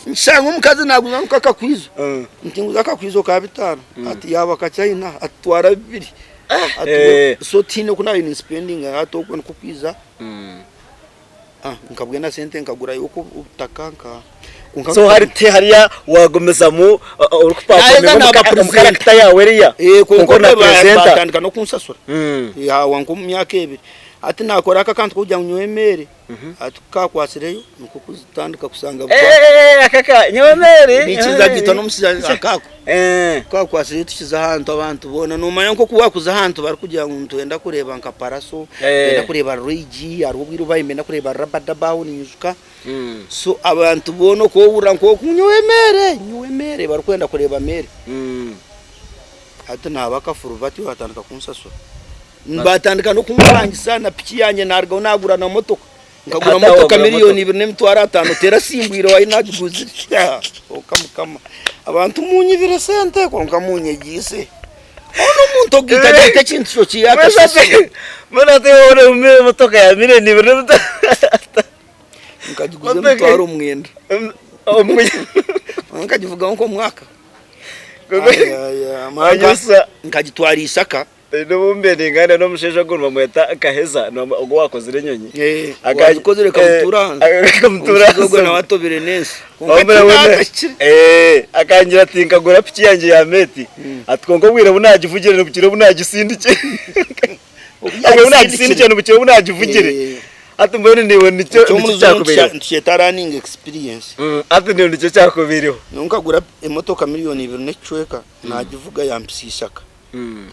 Speaker 1: Nkishanga omukazi naaguza nk'akakwizo, nti nguza akakwizo ka 5, ati yaaba kachaina, ati twara bibiri. Ati so tihaine oku naabaire ninsipendinga hati okwo nikwo kwiza nkabwena sente nkagurayo okwo obutaka nka. Kwonka
Speaker 2: So hari tihariya wagumizamu
Speaker 1: Naaheza
Speaker 2: orikupafominga
Speaker 1: naaba
Speaker 2: omu
Speaker 1: presenter.
Speaker 2: character yaawe eriya
Speaker 1: Kwonka
Speaker 2: kwonka ori na
Speaker 1: obwe
Speaker 2: presenter.
Speaker 1: batandika n'okunshashura. Haawa nk'omu myaka ebiri. Hati naakora aka akantu k'okugira ngu nyowe emeeri, hati ku kaakwatsireyo nikwo kuzitandika kushanga
Speaker 2: Akaka nyowe emeeri.
Speaker 1: Nikiza gita n'omushaija akaako. Ku kaakwatsireyo tukiza ahantu abantu boona noomanya nk'oku waakuza ahantu barikugira ngu nitwenda kureeba nka Pallaso, nitwenda kureeba Roy G, hariho obwire obu baabaire nibenda kureeba Rabadaba aho ninyijuka. So abantu boona oku ohurira nk'oku nyowe meere, nyowe meere barikwenda kureeba meere. Hati naaba akafuru batyo batandika kunsasura. Batandika n'okumpangisa na piki yangye narugaho nagura na motoka. Nkagura
Speaker 2: Hati aho
Speaker 1: motoka
Speaker 2: wagura
Speaker 1: miriyoni
Speaker 2: motoka.
Speaker 1: 2.5 terasimbwire wayi nagiguzire. Kwonka mukama abantu munyibire sente kwonka munyegyeise. Hoona omuntu ogaita gaita ekintu kyo kiyakasasira.
Speaker 2: Mbwenu hati iwe emotoka ya miriyoni 2.5.
Speaker 1: Nkagiguza emitwaro 9. Nkagivugaho nk'omwaka. Nkagitwara Ishaka.
Speaker 2: N'obu mbe ningana n'omushaija ogu nibamweta Kaheza ogu owakozire enyonyi.
Speaker 1: Owagikozire ekamutuura ahansi.
Speaker 2: Ekamutuura
Speaker 1: Omushaija ogwo
Speaker 2: ahansi.
Speaker 1: nawe atobire n'ensi. Kwonka tihaine
Speaker 2: Akangira ati nkagura piki yangye ya meti ati kwonka obwire obu nagivugire nibukira obu nagisindikire. Obwire obu nagisindikire nibukira obu nagivugire. Hati mbwenu niiwe nikyo
Speaker 1: Ekyo omu
Speaker 2: nikyo
Speaker 1: rujungu
Speaker 2: kyakubaireho.
Speaker 1: nitukyeta learning experience.
Speaker 2: Hati niiwe nikyo kyakubaireho.
Speaker 1: Nyowe nkagura emotoka miriyoni 2 n'ekicweka nagivuga yampitsya Ishaka.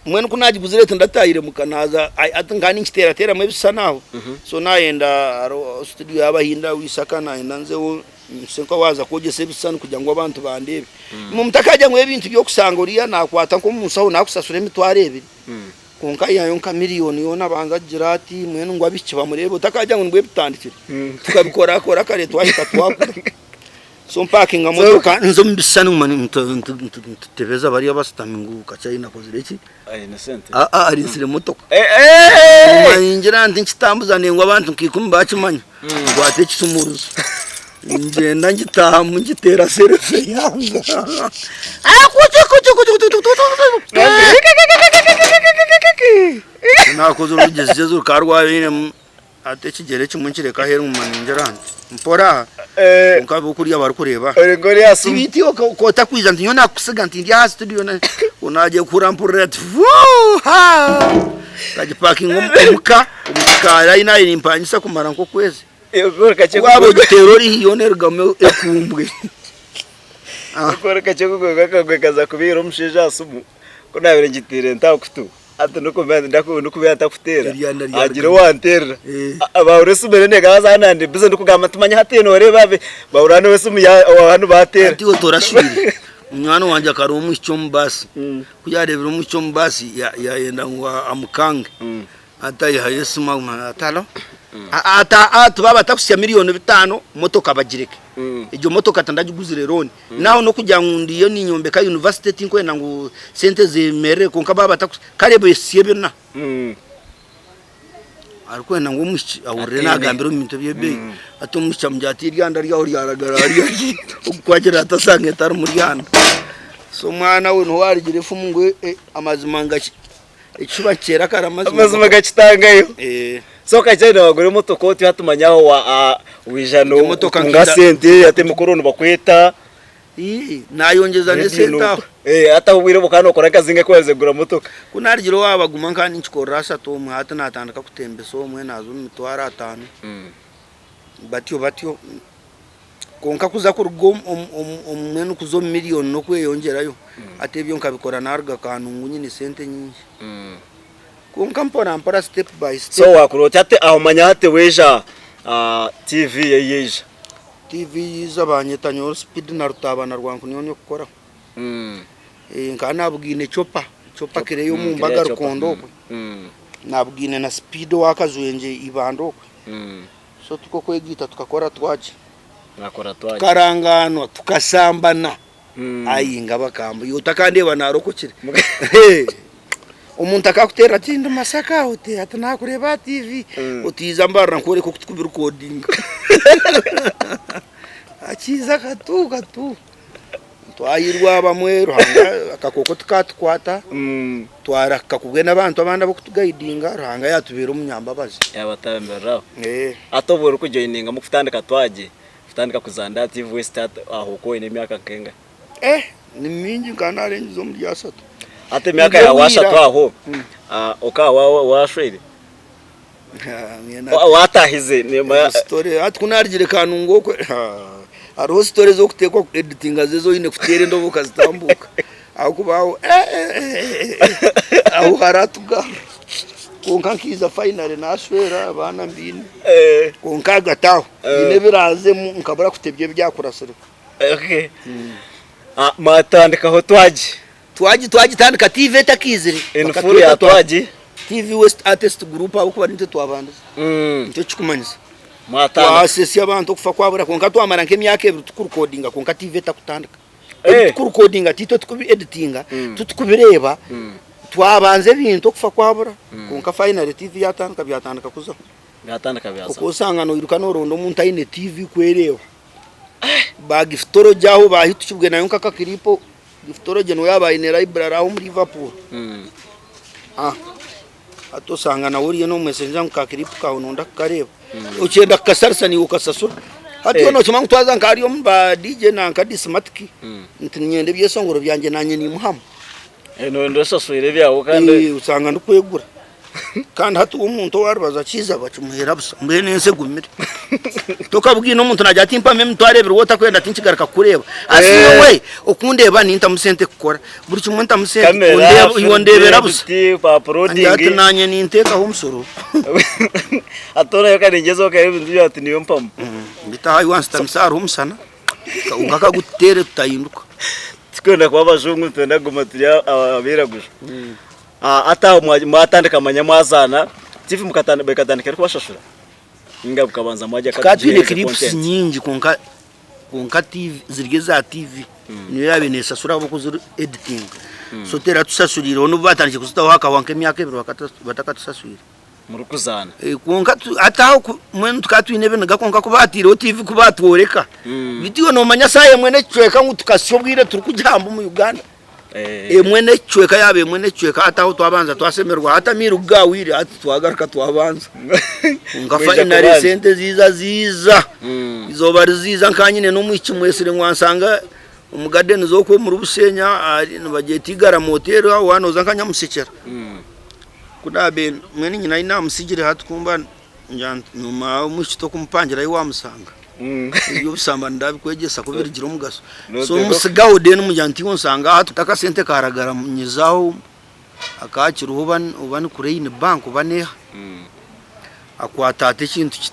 Speaker 1: Mbwenu ku nagiguzire tindatahire muka naaza hati nkaba ninkiteerateeramu ebishushani aho. So nayenda hariho studio y'Abahindi aho Ishaka nayenda nzeho nshushe nk'owaaza kwogyesa ebishushani kugira ngu abantu bandeebe. Imwe mutakaagira ngu ebintu by'okushanga oriya naakwata nk'omu nshaho naakushashura emitwaro ebiri. Kwonka aihayo nka miriyoni yoona abanza agira ati mbwenu ngu abaishiki bamureebe otakagira ngu nibwo bitandikire. Tukabikorakora kare twahika twakura. So mpakinga motoka nza omu bishushani nguma nitutebeza bariya abashutami ngu Kachaina akozire ki?
Speaker 2: Aine sente.
Speaker 1: Aa ariisire motoka. Nguma ningira nti nkitambuza nengwa abantu nka ikumi bakimanya. Nkwata ekisumuruzo ngyenda ngitaahamu ngiteera selfie yanga. Nakozire orugyezigyezo rukaba rwabairemu hati ekigyere ekimwe nkireka aheeru nguma ningira nti mpora aha kwonka bo kuriya barikureeba.
Speaker 2: Ori nk'ori aha simu.
Speaker 1: Tibiti otakwija nti nyowe nakusiga nti ndi aha studio ku naagiye kuhurira mpurira ati vuuhaa nkagipakinga omuka omu kikaari ahi naabaire nimpangisa kumara nk'okwezi. Ku waaba ogiteera ori haihi yoona erugamu ekumbwe.
Speaker 2: Kworeka kye kugwe kaza kubiira omushaija aha simu ku naabaire ngiteire nta aha kutu hati ndikubeera ntakuteera
Speaker 1: Eryanda ryarugamu.
Speaker 2: hagira owanteerera bahurira esimu eriyo neegamba haza nandi busy ndikugamba nti manya hati nooreeba bahurira hanu esimu hanu baateera.
Speaker 1: Hati iwe torashwire. Munywani wangye akareeba omwishiki omu baasi. Ku yaareebire omwishiki omu baasi yaayenda ngu amukange. Hati aihayo esimu aguma ati halo. Ati ati baaba batakuhitsya miriyoni 5 motoka bagireke. Egyo motoka tindagiguzire loan. Naho n'okugira ngu ndiyo ninyombeka university tinkwenda ngu sente zemerere kwonka baaba batakuhitsya kare behitsye bina. Arikwenda ngu omwishiki ahurire
Speaker 2: Ateine.
Speaker 1: naagambira omu bintu eby'ebeeyi. Hati omwishiki amugira ati eryanda ryawe ryaragara hariya ogu ku agira ati ashanga etari mu ryanda. So omwana we niho arigira efumu ngu amazima ekishuba nikyera kare amazima
Speaker 2: Amazima gakitangayo.
Speaker 1: Eh.
Speaker 2: So Kakyenda wagura emotoka oti hati manya aho waija
Speaker 1: Emotoka
Speaker 2: notunga sente hati emikoro nibakweta.
Speaker 1: Ii, naayongyeza n'esente aho.
Speaker 2: Hati aho obwire obu okaba nookora akazinga aku waaherize kugura motoka.
Speaker 1: Ku naarugire owaabo baguma nkaba ninkikorera ashatu omwe, hati naatandika kutembesa omwe naaza omu mitwaro ataano, batyo batyo. Kwonka kuza kuruga omu mbwenu kuza omu miriyoni n'okweyongyerayo, hati ebyo nkabikora naaruga Kanungu nyine sente nyingi. Kwonka mpora mpora step by
Speaker 2: So
Speaker 1: step.
Speaker 2: waakora oti hati aho manya hati waija TV ei yaija.
Speaker 1: TV yaija banyeta nyowe Speed na Rutaaba na Rwankunyoonyo kukoraho. Nkaba naabugaine Chopper, Chopper kire ey'omu mbaga Rukondo okwe. Naabugaine na Speed owa Kajwengye Ibanda okwe. So tukwo kwegaita tukakora twagye.
Speaker 2: Mwakora twagye.
Speaker 1: Tukarangaanwa, tukashambana. Ai ngabakamba iwe otakandeeba naarokokire. Omuntu akakuteerera ati ndi Masaka oti ati naakureeba aha TV oti iza mbarira nkworeke oku tukubirikodinga. Akiiza akatu katu. Twahirwa abamwe Ruhanga akakooko tikatukwata twaraka kubwena abantu abandi ab'okutugayidinga Ruhanga yatubeera omunyambabazi.
Speaker 2: Yabatambiriraho. Hati obu orikujoyininga mukutandika twagye kutandika kuzaana aha TV West hati aho okaba oine emyaka nkengahi?
Speaker 1: Eh ni mingi nkaba narengize omuri ashatu.
Speaker 2: Hati emyaka yaawe ashatu aho okaba washweire? Watahize?
Speaker 1: Hati ku narugire Kanungu okwe hariho story ez'okuteekwa ku editinga zo ezi oine kuteera endobo okazitambuuka ahakuba aho aho haratuga kwonka nkaija finally nashwera abaana mbaine kwonka ahagati aho haine ebirazemu nkabura kutebya ebyakurasireho.
Speaker 2: Mwatandikaho twagi?
Speaker 1: Twagi twagitandika TV etakaizire.
Speaker 2: In full ya Twagi.
Speaker 1: TV West Artist Group ahabw'okuba nitwe twabandize. Nikyo kikumanyisa.
Speaker 2: Mwatandika.
Speaker 1: Twasesya abantu okufa kwabura kwonka twamara nk'emyaka ebiri tukurukodinga kwonka TV etakutandika. Ebi tukurukodinga titwe tukubi editinga, titukubireeba, twabanza ebintu okufa kwabura kwonka finally TV yatandika byatandika kuzaho.
Speaker 2: Byatandika byazaho.
Speaker 1: Okosanga noiruka noronda omuntu aine TV kwereeba. Ba Giftology aho bahitukibwe nayo nk'akakiripo. Giftology niwe yaaba aine library aho omuri Liverpool. Hati osanga nawe oriyo nomweshengyereza ngu ka clip kaawe nonda kukareeba. Okyenda kukasharisa naiwe okasasura. Hati iwe nokimanya ngu twaza nka hariya omu ba DJ nanka Dismatic nti niinyenda ebyeshongoro byangye nanye niimuhamu.
Speaker 2: Noyenda oshashwire ebyawe kandi.
Speaker 1: Osanga ndikwegura. Kandi hati omuntu owaribaza kiiza bakimuheera busa mbwenu ensi egumire. Tokabwine omuntu nagira ati mpamu emitwaro ebiri waaba otakwenda tinkigaruka kukureeba. Asi nyowe okundeeba nintamu sente kukora buri kimwe ntamu sente iwe ondeebera busa. Ngira ati nanye ninteekaho omusoro. Beitu aha wansitamisa hariho omusana kwonka kagututeere tutahinduka.
Speaker 2: Titurikwenda kuba abajungu nitwenda kuguma turi abairaguju. Hati aho mwatandika manya mwazaana, TV ekatandika erikubashashura? Ninga bukabanza mwagya
Speaker 1: Tukaba twine clips nyingi kwonka kwonka TV ziri eza TV niyo yaabaire neeshashura ahabw'okuba editinga so teratusashuriireho n'obu baatandikire kuzitaho hakahwa nk'emyaka ebiri batakatusaswire.
Speaker 2: Murikuzaana.
Speaker 1: Kwonka hati aho mbwenu tukaba twine ebiniga kwonka ku baataireho TV ku baatworeka beitu iwe noomanya shaaha emwe n'ekicweka ngu tukasya obwire turikugihamba omu Uganda. Emwe n'ekicweka yaaba emwe n'ekicweka hati aho twabanza twashemererwa hati amairu ku gaahweire hati twagaruka twabanza. Kwonka
Speaker 2: Mwija
Speaker 1: finally
Speaker 2: kubanza.
Speaker 1: esente ziiza ziiza. Eizooba riziiza nka nyine n'omwishiki mwesire ngu ansanga omu gardens okwo omuri Busheenya ahari nibagyeta Igarama hotel aho waaba nooza nka Nyamusekyera. Ku naabaire mbwenu nyina ahi naamusigire hati ku mba ngira nti noomanya omwishiki tokumupangirayo ahi waamushanga. Eby'obushambani ndabikwegyesa ku birigira omugasho. So omusigaho then mugira nti iwe onsanga aha hati akasente karagara nyizaho akakiriho oba oba ni Crane bank oba neeha. Akwata ati ekintu kiti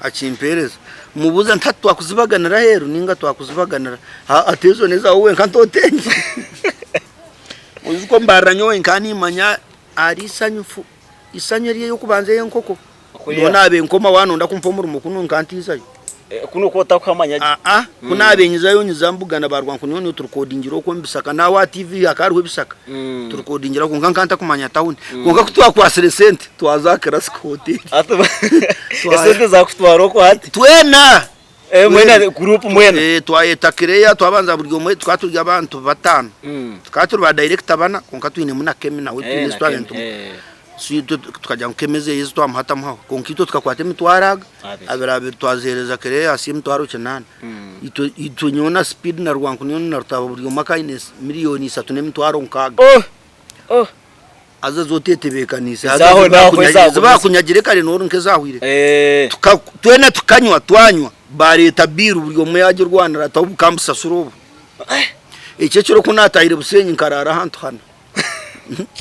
Speaker 1: akimpereza. Mubuuza nti hati twakuzibaganira aheeru ninga twakuzibaganira? Ati ezo n'ezaawe wenka ntotengye. Oijuka ombarira nyowe nkaba nimanya ahari isanyufu Isanyu eri ey'okubanza ey'enkoko. Nyowe naaba enkoma waanonda kumpa omurimo kunu nka ntiizayo.
Speaker 2: Kunu okwo otakuhamanya gye.
Speaker 1: Aa, ku naabe nyizayo nyiza mbugana ba Rwankunyonyo turukodingira okwo omu bisaka n'aho aha TV hakaba hariho ebisaka. Turukodingira kwonka nka ntakumanya tawuni. Kwonka ku twakwatsire sente twaza aha Classic Hotel.
Speaker 2: Esente zaakutwara okwo hati?
Speaker 1: Twena!
Speaker 2: Mwena guruupu mwena?
Speaker 1: Twayeta Claire twabanza buri omwe tukaba turi abantu bataano. Tukaba turi ba dayirekita bana kwonka twinemu na Kemi nawe twine ezi twabaire nitumuha. So itwe tukagira ngu Kemi ezeye ezi twamuha tamuhaho. Kwonka itwe tukakwata emitwaro aga, abiri abiri twaziheereza Claire hasi y'emitwaro kinaana. Itwe itwe nyowe na Speed na Rwankunyonyo na Rutaba buri omwe akaba aine miriyoni ishatu n'emitwaro nkaaga. Haza ezi oteetebeekaniise, haza ezi baakunyagire kare noori nk'ezaahwire. Twena tukanywa, twanywa. Baareeta bill buri omwe yaagirwanira ati obu kambusasure obu. Ekyo ekiro ku naatahire Bushenyi nkaraara ahantu hana.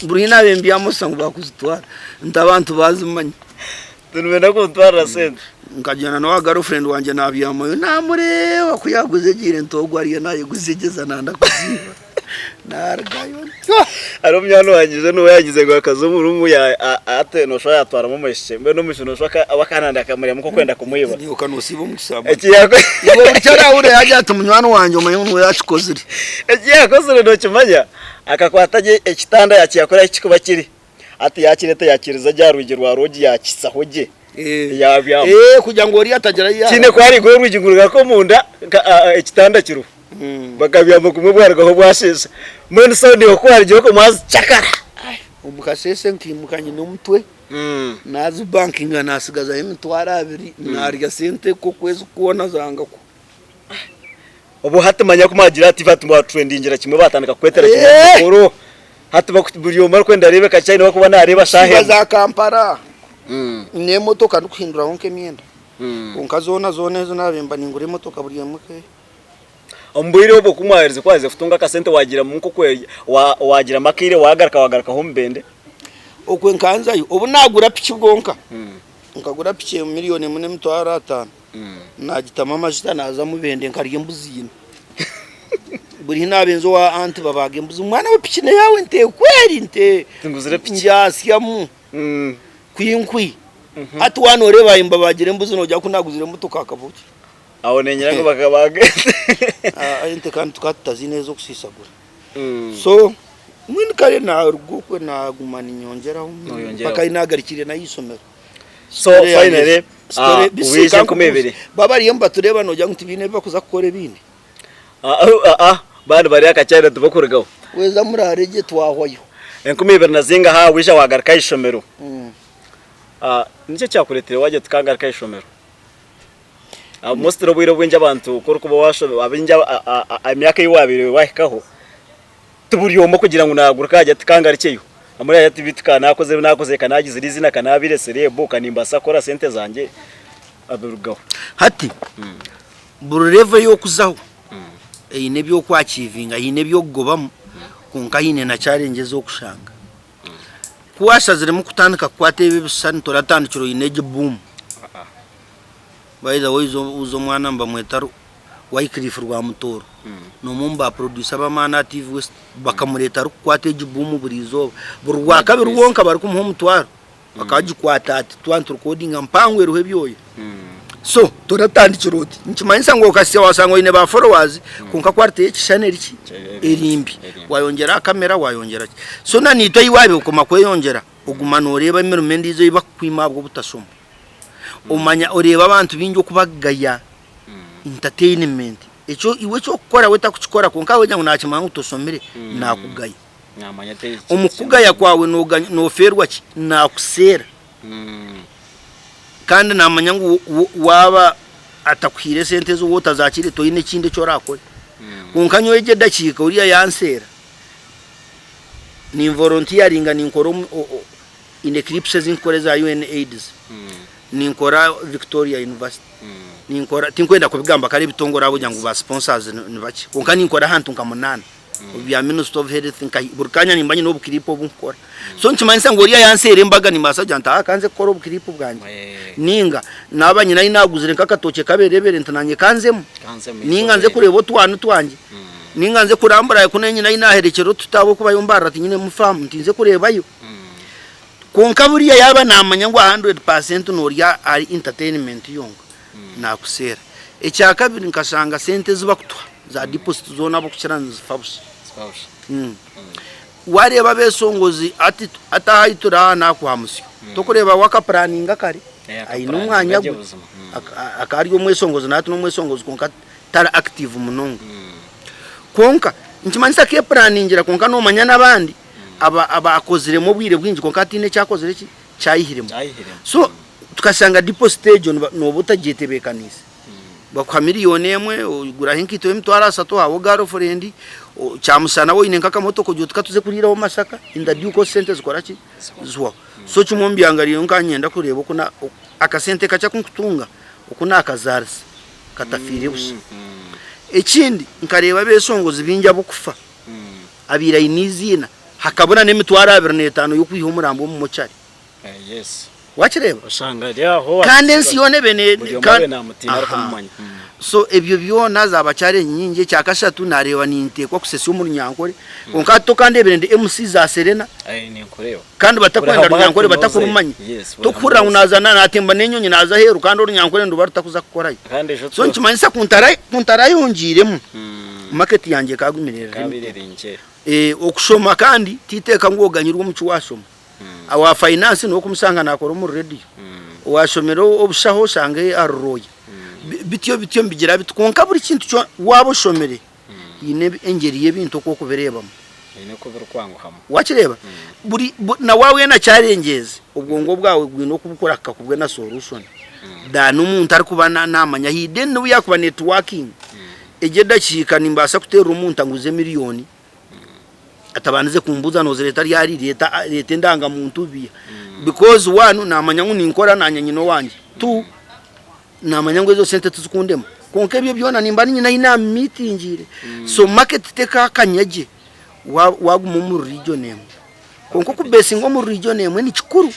Speaker 1: Buri naabaire mbyama oshusha ngu baakuzitwara nti abantu baazimanya.
Speaker 2: Nibenda kuntwarira sente.
Speaker 1: Nkagyenda n'owa girlfriend wangye naabyamayo naamureeba ku yaaguza egiire nti ogu ariyo naayiguza egyeza nanda kuziiba. Naarugayo ntyo.
Speaker 2: Hariho munywani wangye ijo niwe yaagize ngu akaza omu ruumu ati nooshusha yaatwaramu omwishiki mbwenu omwishiki nooshusha we akananda akamureba nk'okwenda kumwiba.
Speaker 1: Iwe ka noosiiba omu kisamba. Iwe buri ki araahurira yaagira ati munywani wangye omanye ngu niwe yaakikozire.
Speaker 2: Eki yaakozire nookimanya? Akakwata gye ekitanda yaakiha kuriya ahu kirikuba kiri. Hati yaakireeta yaakiriza gye aha rwigi rwa roogi yaakisaho gye yaabyama.
Speaker 1: Kugira ngu oriya atagira ahu
Speaker 2: Tihaine ku harigaho orwigi ngu rugaruke omunda ekitanda kiriho. Bakabyama kumwe bwarugaho bwasheesha. Mbwenu so niiwe ku waarugireho okwo mwazicakara.
Speaker 1: Omu kasheeshe nkaimuka nyine omutwe, naazibankinga naatsigazayo emitwaro abiri, naarya sente nk'okwezi kwona zanga kuhwa.
Speaker 2: Obu hati manya ku mwagira hati hati mwatrendingira kimwe batandika kukwetera kimwe omu mukoro. Hati buri omwe arikwenda areebe ka chai nobu akuba nareeba shaaha
Speaker 1: emwe. Za Kampala n'emotoka ndikuhinduraho nk'emyenda. Kwonka zoona zoona ezo naabaire mba ningura emotoka buri emwe nk'eyo.
Speaker 2: Omu bwire obwo ku mwaherize ku waherize kutunga akasente waagiramu nk'oku waagiramu akaire waagaruka waagarukaho omu Mubende?
Speaker 1: Okwe nkanzayo. Obu naagura piki bwonka, nkagura piki miriyoni emwe n'emitwaro ataano. Naagitamu amajuta naaza Mubende nkarya embuzi ina. Buri ahu naabenza owa anti babaaga embuzi, mwana we piki n'eyaawe nte kweri nte
Speaker 2: Tinguzire piki.
Speaker 1: ngyasyamu kwi nkwi. Hati waaba nooreeba nibabagira embuzi noogira ku naaguzire emotoka hakaba ki?
Speaker 2: Aho niinyira ngu bakabaaga ente.
Speaker 1: Ente kandi tukaba tutaziine ez'okusiisagura. So mbwenu kare naaruga okwe naaguma niinyongyeraho mpaka ahi naagarukire n'ahaishomero.
Speaker 2: So finally wiija 20,000.
Speaker 1: Baba bariyo nibatureeba noogira ngu tibaine ebi barikuza kukora ebindi.
Speaker 2: Baaba nibari aha kakyanda tibarikurugaho.
Speaker 1: Weeza muraare gye twahwayo.
Speaker 2: 20,000 na zingaha waija waagaruka aha ishomero. Niki ekyakureeteire waagira oti kangaruke aha ishomero? Mostly obwire obwingi abantu ku orikuba waashoma abaingi emyaka ei waabaire waahikaho Ti buri omwe kugira ngu naaguruka agira ati kangarukyeyo. Abamwe naagira ati beitu ka naakozire ebi naakozire, ka naagizire eiziina, ka naabaire sereebu, ka nimbaasa kukora sente zangye, abirugaho.
Speaker 1: Hati buri level ei orikuzaho eine ebi orikwakiivinga, haine ebi orikugobamu kwonka haine na challenge ezi orikushanga. Ku waashaziremu kutandika kukwata ebi ebishushani toratandikire oine egi boom. By the way oize omwana nibamweta Wycliffe Rwamutooro n'omwe omu ba producer b'amaani aha TV West bakamureeta arikukwata egi boom buri izooba. Buri rwakabiri rwonka barikumuha omutwaro akagikwata ati twaba niturekodinga mpango eriho ebyoya. So toratandikira oti nikimanyisa ngu okasya washanga oine ba followers kwonka quality y'ekishushani eri ki? Eri mbi. Wayongyera aha camera wayongyera ki. So na naitwe ahi wabiire okoma kweyongyera oguma noreeba emirimo endiijo ei bakukwima ahabw'obutashoma. Omanya oreeba abantu baingi oku bakugaya entertainment ekyo iwe eki orikukora we tarikukikora kwonka ahabw'okugira ngu naakimanya ngu toshomire naakugaya. Omu kukugaya kwawe noofeerwa ki? Naakuseera. Kandi naamanya ngu waaba atakuhaire esente ezo waaba otazakiire toine ekindi eki oraakore. Kwonka nyowe egi edakiika oriya yanseera, ninvolontiyaringa ninkora in eclipse ezi nkukora eza UN AIDS ninkora Victoria University ninkora tinkwenda kubigamba kare ebitongore ahabw'okugira ngu ba sponsors ni bakye kwonka ninkora ahantu nka munaana bya Ministry of Health nka buri kanya nimba nyine obu clip obu nkukora so nikimanyisa ngu oriya yanseera embaga nimbaasa kugira nti kanze kukora obu clip bwangye ninga naaba nyine ahi naguzire nk'akatookye kaberebere nti nanye kanzemu ninga nze kureeba otwana twangye ninga nze kurambura ku nyine ahi naherekyera otuti ahabw'okuba yo mbarira tinyinemu faamu nti nze kureebayo. Kwonka buriya yaaba naamanya ngu 100% noorya ahari entertainment yonka, naakuseera. Ekyakabiri nkashanga sente ezi bakutuha za deposit zoona ahabw'okukira nizifa busha. Waareeba abeeshongozi hati hati aha ahu turi aha naakuha musyo, torikureeba we akapuraninga kare, aine omwanya gwe, akaba ari omweshongozi na hati n'omweshongozi kwonka tari active munonga. Kwonka nikimanyisa akeepuraningira kwonka noomanya n'abandi abaakoziremu obwire bwingi kwonka hataine eki akozire ki? Kyayihiremu. So tukashanga deposit egyo nooba otagyetebeekaniise. Bakuha miriyoni emwe oguraho enkaito y'emitwaro ashatu ohaho girlfriend, kyamushana waaba oine nk'akamotoka ogira oti katuze kuriiraho Masaka, in the due course sente zikora ki? Zihwaho. So kimwe omu byangariireho nkaba niinyenda kureeba oku akasente kakye aku nkutunga oku naakazaarisa. Katafiire busha. Ekindi nkareeba abeeshongozi baingi ab'okufa abaire aine eiziina hakabura n'emitwaro 25 y'okwiha omurambo omu mochari. Wakireeba? Kandi ensi yoona ebe ne Aha. So ebyo byona zaaba challenge nyingi. Ekyakashatu nareeba ninteekwa kusesya omu Runyankore kwonka hati tokandeebire ndi MC za Serena kandi batakwenda Runyankore batakurumanya. Tokuhurira ngu naaza naatemba n'enyonyi naaza aheeru kandi Orunyankore niruba rutakuza kukorayo. So nikimanyisa ku ntarayongiiremu, market yangye ekaagumire eri limited. Okushoma kandi titeeka ngu oganyirwe omu ki waashoma. Owa finance niwe okumushanga nakora omuri radio, owashomire obushaho oshange ari lawyer. Bityo bityo nibigira biti kwonka buri kintu kyona waaba oshomire haine engyeri y'ebintu oku orikubireebamu.
Speaker 2: Haine oku birikwanguhamu.
Speaker 1: Wakireeba? Buri na waaba oyine challenges obwongo bwawe bwine oku burikuhika kubwena solution than omuntu arikuba namanya then nobu yakuba networking egyo edakiika nimbaasa kuteerera omuntu anguze miriyoni atabandize kumbuuza nozireeta ryari, reeta reeta endangamuntu biiha because one namanya ngu ninkora nanye nyine owangye, two namanya ngu ezo sente tizikundema kwonka ebyo byona nimba nyine ahu namumitingiire so market tekakanya gye waguma omu region emwe kwonka okubesinga omu region emwe nikikuru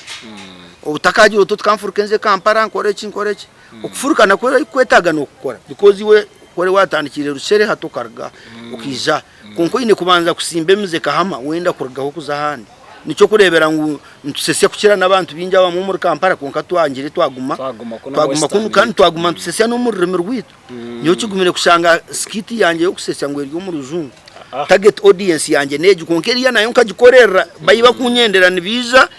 Speaker 1: otakagira oti kanfuruke nze Kampala nkore eki nkore eki. Okufuruka nakwo orikwetaaga n'okukora because iwe ku oriba watandikiire Rushere hati okaruga okaija aha kwonka oine kubanza kusimba emizi ekahama wenda kurugaho kuza ahandi. Nikyo orikureebera ngu nitusesya kukira n'abantu baingi abamwe omuri Kampala kwonka twangire twaguma twaguma kunu kandi twaguma nitusesya n'omu rurimi rwaitu. Nyowe kigumire kushanga skit yangye y'okusesya ngu eri omu rujungu. Target audience yangye n'egi kwonka eriya nayo nkagikorerera bayi bakunyendera nibaija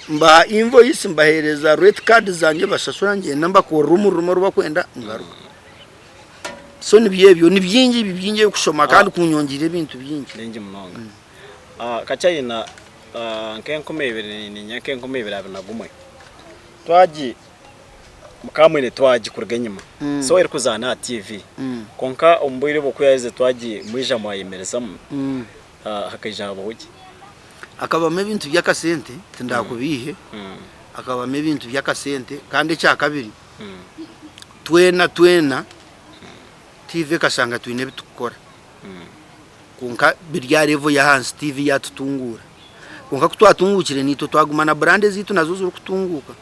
Speaker 1: Mbaha invoice mbahereza rate card zangye bashashura ngyenda mbakorera omurimo oru bakwenda ngaruka. So nibyo ebyo ni bingi bingi ebikushoma kandi kunyongyeire ebintu bingi.
Speaker 2: Bingi munonga. Kakyayina nk'enkumi ibiri niinya nk'enkumi ibiri abiri na gumwe twagi mukaba mwine twagi kuruga enyima so erikuzaana aha TV kwonka omu bwire obwo ku yaherize twagi mwija mwayemerezamu hakaija habaho ki?
Speaker 1: Hakabamu ebintu by'akasente, tindakubiihe, hakabamu ebintu by'akasente kandi ekyakabiri twena twena tiivi ekashanga twine ebi turikukora kwonka biri aha level y'ahansi tiivi yaatutunguura. Kwonka ku twatunguukire naitwe twaguma na brand ezaitu nazo zirikutunguuka.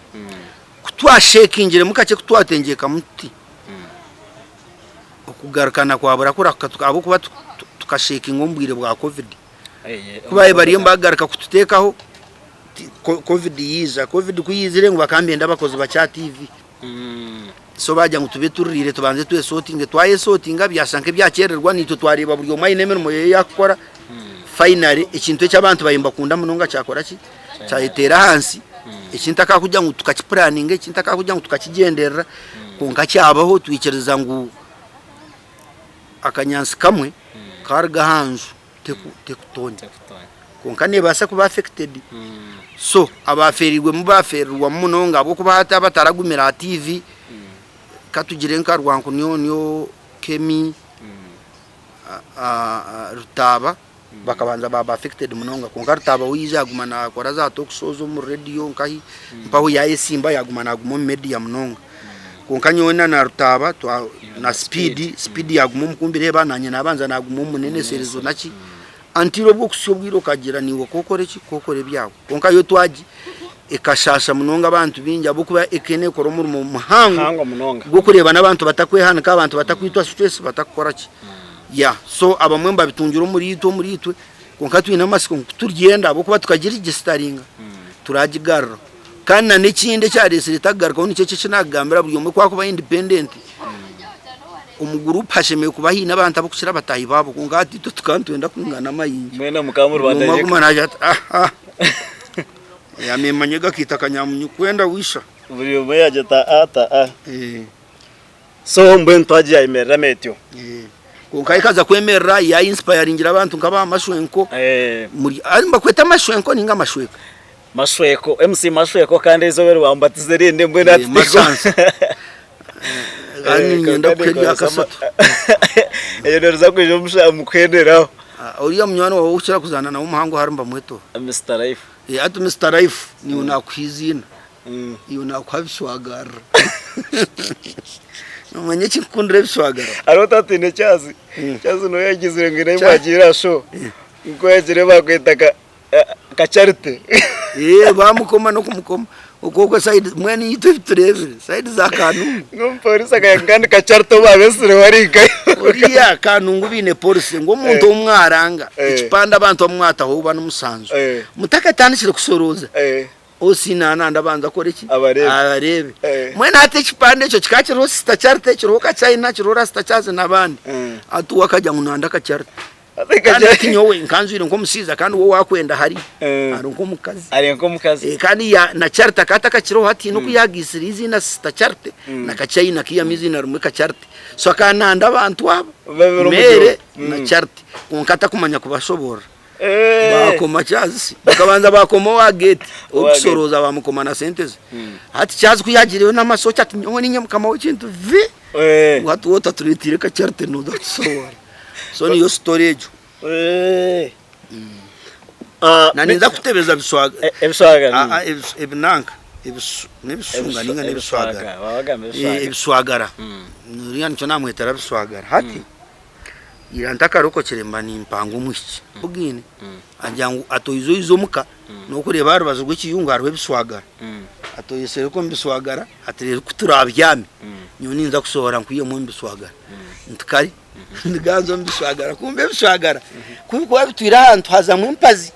Speaker 1: Ku twashekingiremu kakye ku twatengyekamu tuti, okugarukana kwabura kurahuka ahabw'okuba tukashekinga omu bwire bwa covid. Ku baabaire bariyo nibagaruka kututeekaho, covid yaija. Covid ku yaizire ngu bakaba nibenda abakozi bakye aha tiivi. So baagira ngu tube tuririire tubanze twesotinge. Twayesotinga byashusha nk'ebyakyerererwa naitwe twareeba buri omwe aine emirimo ye ei arikukora. Finally ekintu eki abantu baabaire nibakunda munonga kyakora ki? Kyayeteera ahansi. Ekintu akakugira ngu tukakipuraninga, ekintu akakugira ngu tukakigyenderera kwonka kyabaho twikiriza ngu akanyaatsi kamwe kaaruga aha nju tekutonya kwonka neebaasa kuba affected so abaafeereirwemu baafeererwamu munonga ahabw'okuba hati abataragumire aha tiivi katugire nka Rwankunyonyo, Kemi, Rutaaba bakabanza baaba affected munonga kwonka Rutaaba we yaija yaaguma naakora za talk shows omu rediyo nkahi mpaho yaayesimba yaaguma naaguma omu media munonga. Kwonka nyowe na na Rutaaba na Speed, Speed yaaguma omu kumbireeba naanye naabanza naaguma omu Munene Serezo naki until obu okuhitsya obwire okagira naiwe ku okore ki, ku okora ebyawe. Kwonka yo twagi ekashaasha munonga abantu baingi ahabw'okuba ekaba neekora omurimo muhango gw'okureeba n'abantu batakwehanika, abantu batakwitwa stress, batakukora ki. Yeah, so abamwe nibabitungira omuri itwe omuri itwe kwonka twine amatsiko ngu ku turyenda ahabw'okuba tukagiregisitaringa turagigaruraho. Kandi na n'ekindi ekyareetsire etakugarukaho nikyo eki eki naakugambira buri omwe ku arikuba independent, omu guruupu hashemereire kuba haine abantu abarikukira bataahi baabo kwonka hati itwe tukaba nitwenda kwingana amayingi.
Speaker 2: Mwena mukaba muri
Speaker 1: Buri omwe
Speaker 2: bandagiika.
Speaker 1: aguma naagira ati ah ah yameemanya gakiita akanyamunyu kwenda wisha.
Speaker 2: Buri omwe yaagira ati a ta a. So mbwenu twagi yayemereramu etyo.
Speaker 1: Kwonka ekaza kwemerera ya inspiringira abantu nka ba Mashwenko. Muri nibakweta Mashwenko ninga Mashweka?
Speaker 2: Mashweko, MC Mashweko kandi eizooba eri wambatiza erindi mbwenu hati
Speaker 1: Mashansa. Kandi niinyenda kukuha erya kashatu.
Speaker 2: Eyo noruza kwija omu kuhenderaho.
Speaker 1: Oriya munywani waawe ou okukira kuzaana nawe omuhango harimu bamweta oha?
Speaker 2: Mister Life.
Speaker 1: Hati Mister Life niiwe naakuha eiziina. Iwe nakuha bishwagarira. Nomanya ekinkukundira ebishwagara?
Speaker 2: Hariho otatiine Kyazi. Kyazi niwe yagizire ngu nawe mwagiire aha show. Ngu yagire bakweta ka ka Charity.
Speaker 1: Ee bamukoma n'okumukoma. Okwo okwo side mbwenu itwe ebi tureebire side za Kanungu.
Speaker 2: Ngu omupoliisi akagira ngu kandi ka Charity ou babesireho ari nkayo.
Speaker 1: Oriya Kanungu baine policy ngu omuntu ou mwaranga ekipande abantu abu mwataho ba n'omusanju mutakatandikire kushorooza Osi naananda abanze akore ki?
Speaker 2: Abareebe.
Speaker 1: Abareebe.
Speaker 2: Eh.
Speaker 1: Mbwenu hati ekipande ekyo kikaba kiriho Sister Charity, kiriho Kachaina, kiriho Rasta Charles n'abandi. Hati we akagira ngu nanda Kacharity.
Speaker 2: Ate
Speaker 1: Kandi
Speaker 2: Kacha-
Speaker 1: hati nyowe nkanjwire nk'omushaija kandi we owaakwenda hari
Speaker 2: Eh.
Speaker 1: ari nk'omukazi.
Speaker 2: Ari nk'omukazi.
Speaker 1: Eh, kandi ya, na Charity akaba atakakiriho hati haine oku yaagiisire eiziina Sister Charity na Kachaina akaihamu eiziina rimwe Kacharity. So akaba nanda abantu abo,
Speaker 2: Babiri omu
Speaker 1: Mary
Speaker 2: gihugu.
Speaker 1: na Charity kwonka atakumanya kubashoboorora. Baakoma Charles, bakabanza baakoma owa geeti orikushorooza baamukoma na sente ze. Hati Charles ku yaagiireyo n'amashookye ati nyowe niinye mukama w'ekintu vi! Ngu hati waaba otatureeteire ka Charity nooza kutusoboora. So niyo story egyo. Na ninza kutebeza biswaga.
Speaker 2: Ebiswagara.
Speaker 1: Ebinanka, n'ebisunga ninga n'ebiswagara. Ebiswagara. Oriya nikyo naamwetera biswagara. Hati. Ira ntakarokokire mba nimpanga omwishiki mbugaine agira ngu ati oije oije omuka nokureeba aha rubaju rw'ekiyungu hariho ebishwagara ati oyesereke omu bishwagara ati reero ku turabyame nyowe ninza kushohora nkwihemu omu bishwagara nti kare niganza omu bishwagara kumbe ebishwagara ku bikuba bitwire ahantu hazamu empazi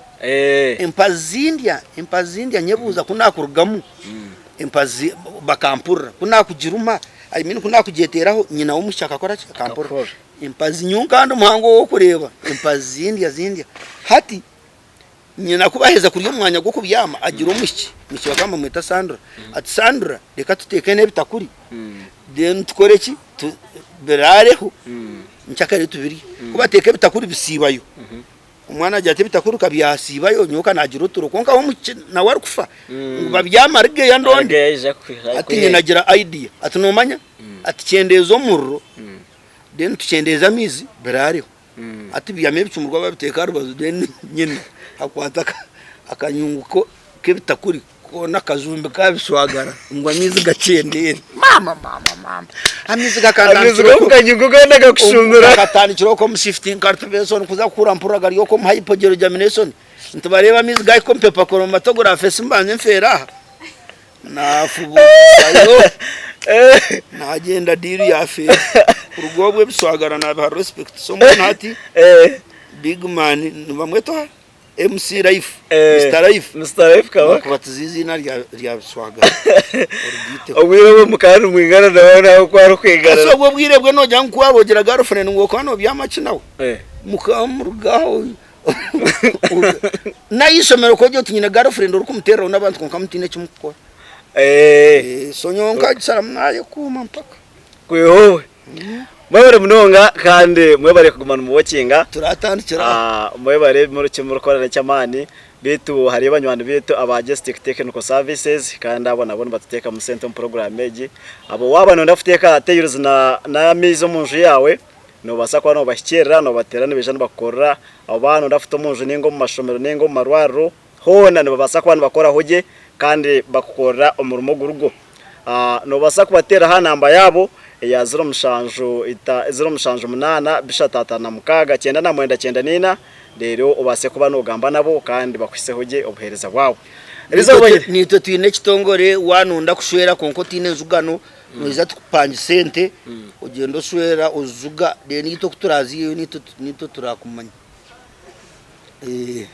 Speaker 1: empazi zindya empazi zindya nyebuuza ku nakurugamu Empazi bakampurira ku naakugiruma, I mean ku naakugyeteeraho nyina w'omwishiki akakora ki? Akampurira.
Speaker 2: Akakuhurira.
Speaker 1: Empazi nyowe nka ndi muhango ow'okureeba, empazi zindya zindya. Hati nyina ku baaheza kurya omu mwanya gw'okubyama agira omwishiki, omwishiki bakaba nibamweta Sandra, ati Sandra reka tuteeke n'ebitakuri then tukore ki? Tu biraareho nkyakare tubirye. Ku bateeka ebitakuri bisiibayo. Omwana agira ati ebitakuruka byasiibayo nyowe ka naagira oturo kwonka we omuki nawe arikufa ngu babyame arigeyo andonde. Hati nyina agira idea ati noomanya ati kyendeeza omuriro then tukyendeeze amaizi biraareho. Hati byame ebicumurwa babiteeka aha rubaju then nyina akwata akanyungu k'ebitakuri Koona akajumbi kabishwagara ngu amaizi gakyendeere. Maama maama maama amaizi
Speaker 2: Amaizi
Speaker 1: gakantandikira
Speaker 2: g'omu kanyungu goona gakushumira.
Speaker 1: Gakatandikira okwo omu shifting cultivation kuza kukura mpurira gari okwo omu hypogermination. Nitubareeba amaizi gahika omu paper chromatography esi mbanze nfeere aha. Nafubuukayo nagyenda deal yafeera. Kuruga obwo ebishwagara nabiha respect. So mbwenu hati big man nibamweta oha? MC Life, Mister Life.
Speaker 2: Mister Life Kabaka.
Speaker 1: Bakubatiza eiziina rya rya Biswagara origaiteho.
Speaker 2: Obwire obwo mukaba nimwingana nawe nawe ku arikwingana.
Speaker 1: Kasi obwo obwire bwe nogira ngu ku waaba ogira girlfriend ngu okaba nobyama ki nawe? Mukaba muruga aho n'ahaishomero ku ogira oti nyine girlfriend orikumuteereraho n'abantu kwonka mutaine eki murikukora. So nyowe nkagisharamu nayekuuma mpaka.
Speaker 2: Kwiha obwe. Mwebare munonga kandi mwebare kuguma nimuwokinga.
Speaker 1: Turatandikira aha.
Speaker 2: Ah, mwebare eki murikukora n'eky'amaani beitu hariyo banywani beitu aba Gestic Technical Services kandi abo nabo nibatuteekamu sente omu puroguraamu egi. Abo waaba nooyenda kuteeka tails na n'amaizi omu nju yaawe, noobaasa kuba noobahikiirira noobateera nibaija nibakukorera. Abo baaba nooyenda kuta omu nju nainga omu mashomero nainga omu marwariro, hoona nibabaasa kuba nibakoraho gye kandi bakukorera omurimo ogurigwo. Noobaasa kubateeraho aha namba yaabo eya 07 07 356 99 94 reero obaase kuba noogamba nabo kandi bakuhiseho gye obuheereza bwabo.
Speaker 1: Naitwe twine ekitongore waaba nooyenda kushwera kwonka otaine njugano noija tukupangise ente ogyende oshwera ojuga reero itwe ku turaaziiheyo naitwe turakumanya.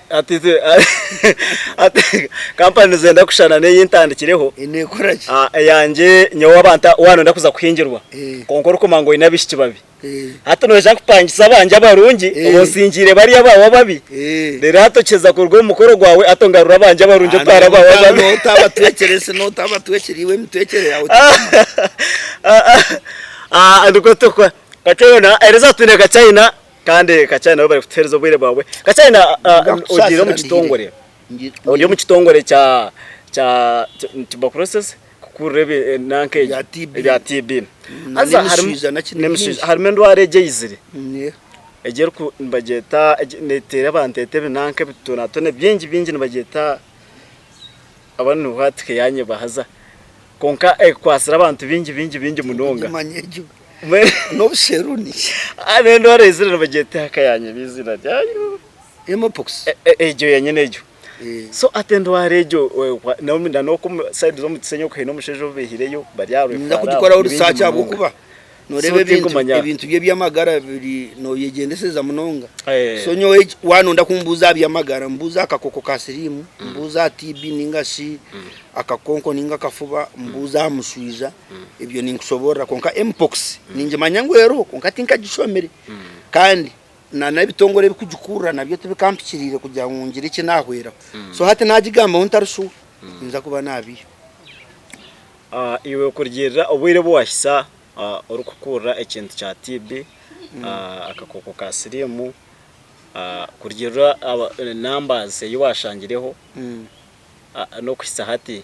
Speaker 2: Ati ati kampani nizenda kushushana n'eyi ntandikireho.
Speaker 1: Neekora ki?
Speaker 2: Ah, eyangye nyowe abantu waaba nooyenda kuza kuhingirwa kwonka orikumanya ngu oine abaishiki babi hati noija kupangisa abangye abarungi oba osingiire bariya abaawe ababi reero hati okiheza kuruga omu mukoro gwawe hati ongarure abangye abarungi otware abaawe ababi.
Speaker 1: N'otabatwekyere se n'otabatwekyere iwe emitwekyere yaawe
Speaker 2: Ah, nikwo tukora. Kachina, eriizooba twine Kachina. Kandi Kachina nabo bari kutuhereza obwire bwawe. Kachina ogiire omu kitongore, ori omu kitongore kya kya tuberculosis kukurira ebi nanka egi ebya TB. Haza harimu n'emishaija harimu endwara egi eyizire egi eriku nibagyeta neteera abantu ete ebinanka ebitonatone bingi bingi nibagyeta abandi nibo hati tikeyanyebahaza. Kwonka ekwatsire abantu baingi baingi baingi munonga.
Speaker 1: Ngimanya egyo. N'obusheruni.
Speaker 2: Ah, n'endwara ezire nibagyeta ehaka yanyeba eiziina ryayo.
Speaker 1: Mpox.
Speaker 2: Egyo yenyine egyo. So hati endwara egyo na n'oku omu sayidi z'omu Kisenyi oku haine omushaija ou baihireyo bari aha
Speaker 1: Ninza
Speaker 2: rwefaara
Speaker 1: kugikoraho
Speaker 2: ni baingi
Speaker 1: research
Speaker 2: munonga.
Speaker 1: ahabw'okuba Noreeba
Speaker 2: So
Speaker 1: ebintu
Speaker 2: tinkumanya.
Speaker 1: ebintu by'ebyamagara biri noyegyendeseza munonga.
Speaker 2: Eh.
Speaker 1: So nyowe eki- wanonda kumbuuza aha byamagara mbuuza aha kakooko ka siriimu, mbuuza aha TB ninga shi akakonko ninga akafuba, mbuuza aha mushwija, ebyo ninkushoboorora kwonka Mpox ningimanya ngu eriho kwonka tinkagishomire kandi na n'ebitongore ebikugikurura nabyo tibikampikiriire kugira ngu ngire eki naahweraho. So hati naagigambaho ntari shuwa ninza kuba naabiiha.
Speaker 2: Ah, iwe kurugiirira obwire obu waahisa orikukurira ekintu kya TB, akakooko ka siriimu, kurugiirira numbers ei waashangireho n'okuhitsya hati,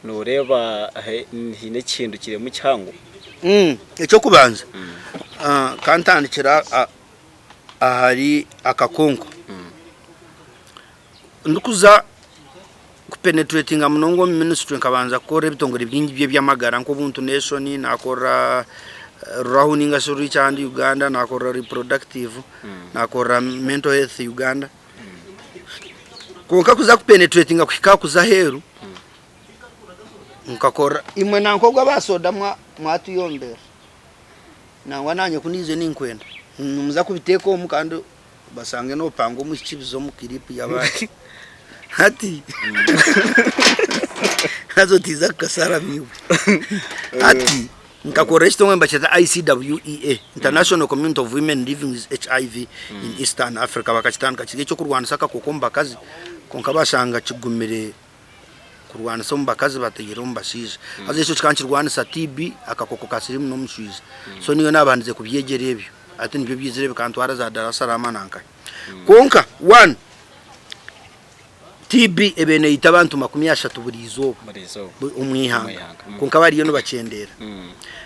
Speaker 2: nooreeba haine ekihindukiremu kihango?
Speaker 1: Eky'okubanza ka ntandikire ahari akakonko. Ndikuza kupenetratinga munonga omu ministry nkabanza kukora ebitongore bingi by'eby'amagara nk'Obuntu Nation, nakorera Rurahu ninga shi Reach Hand Uganda, nakorera Reproductive, nakorera Mental Health Uganda. Kwonka kuza kupenetratinga kuhika aha kuza aheeru, nkakora imwe nanka ogwo aba soda mwatuyombera, nangwa nanye ku ndiize ninkwenda, nimuza kubiteeka omu kandi Basange nopanga omwishiki biza omu clip y'abandi hati haza otiiza kukasara biiwe hati nkakora ekitongore nibakyeta ICWEA International Community of Women Living with HIV in Eastern Africa bakakitandika kiri eky'okurwanisa akakooko omu bakazi kwonka bashanga kigumire kurwanisa omu bakazi bataire omu bashaija. Haza ekyo kikaba nikirwanisa TB, akakooko ka siriimu n'omushwija. So nyowe naabandize kubyegyera ebyo. Hati nibyo byaizire bikantwara za Dar es Salaam na nkahi. Kwonka one, TB ebaire neita abantu 30 buri izooba omu ihanga, kwonka bariyo nibakyendeera.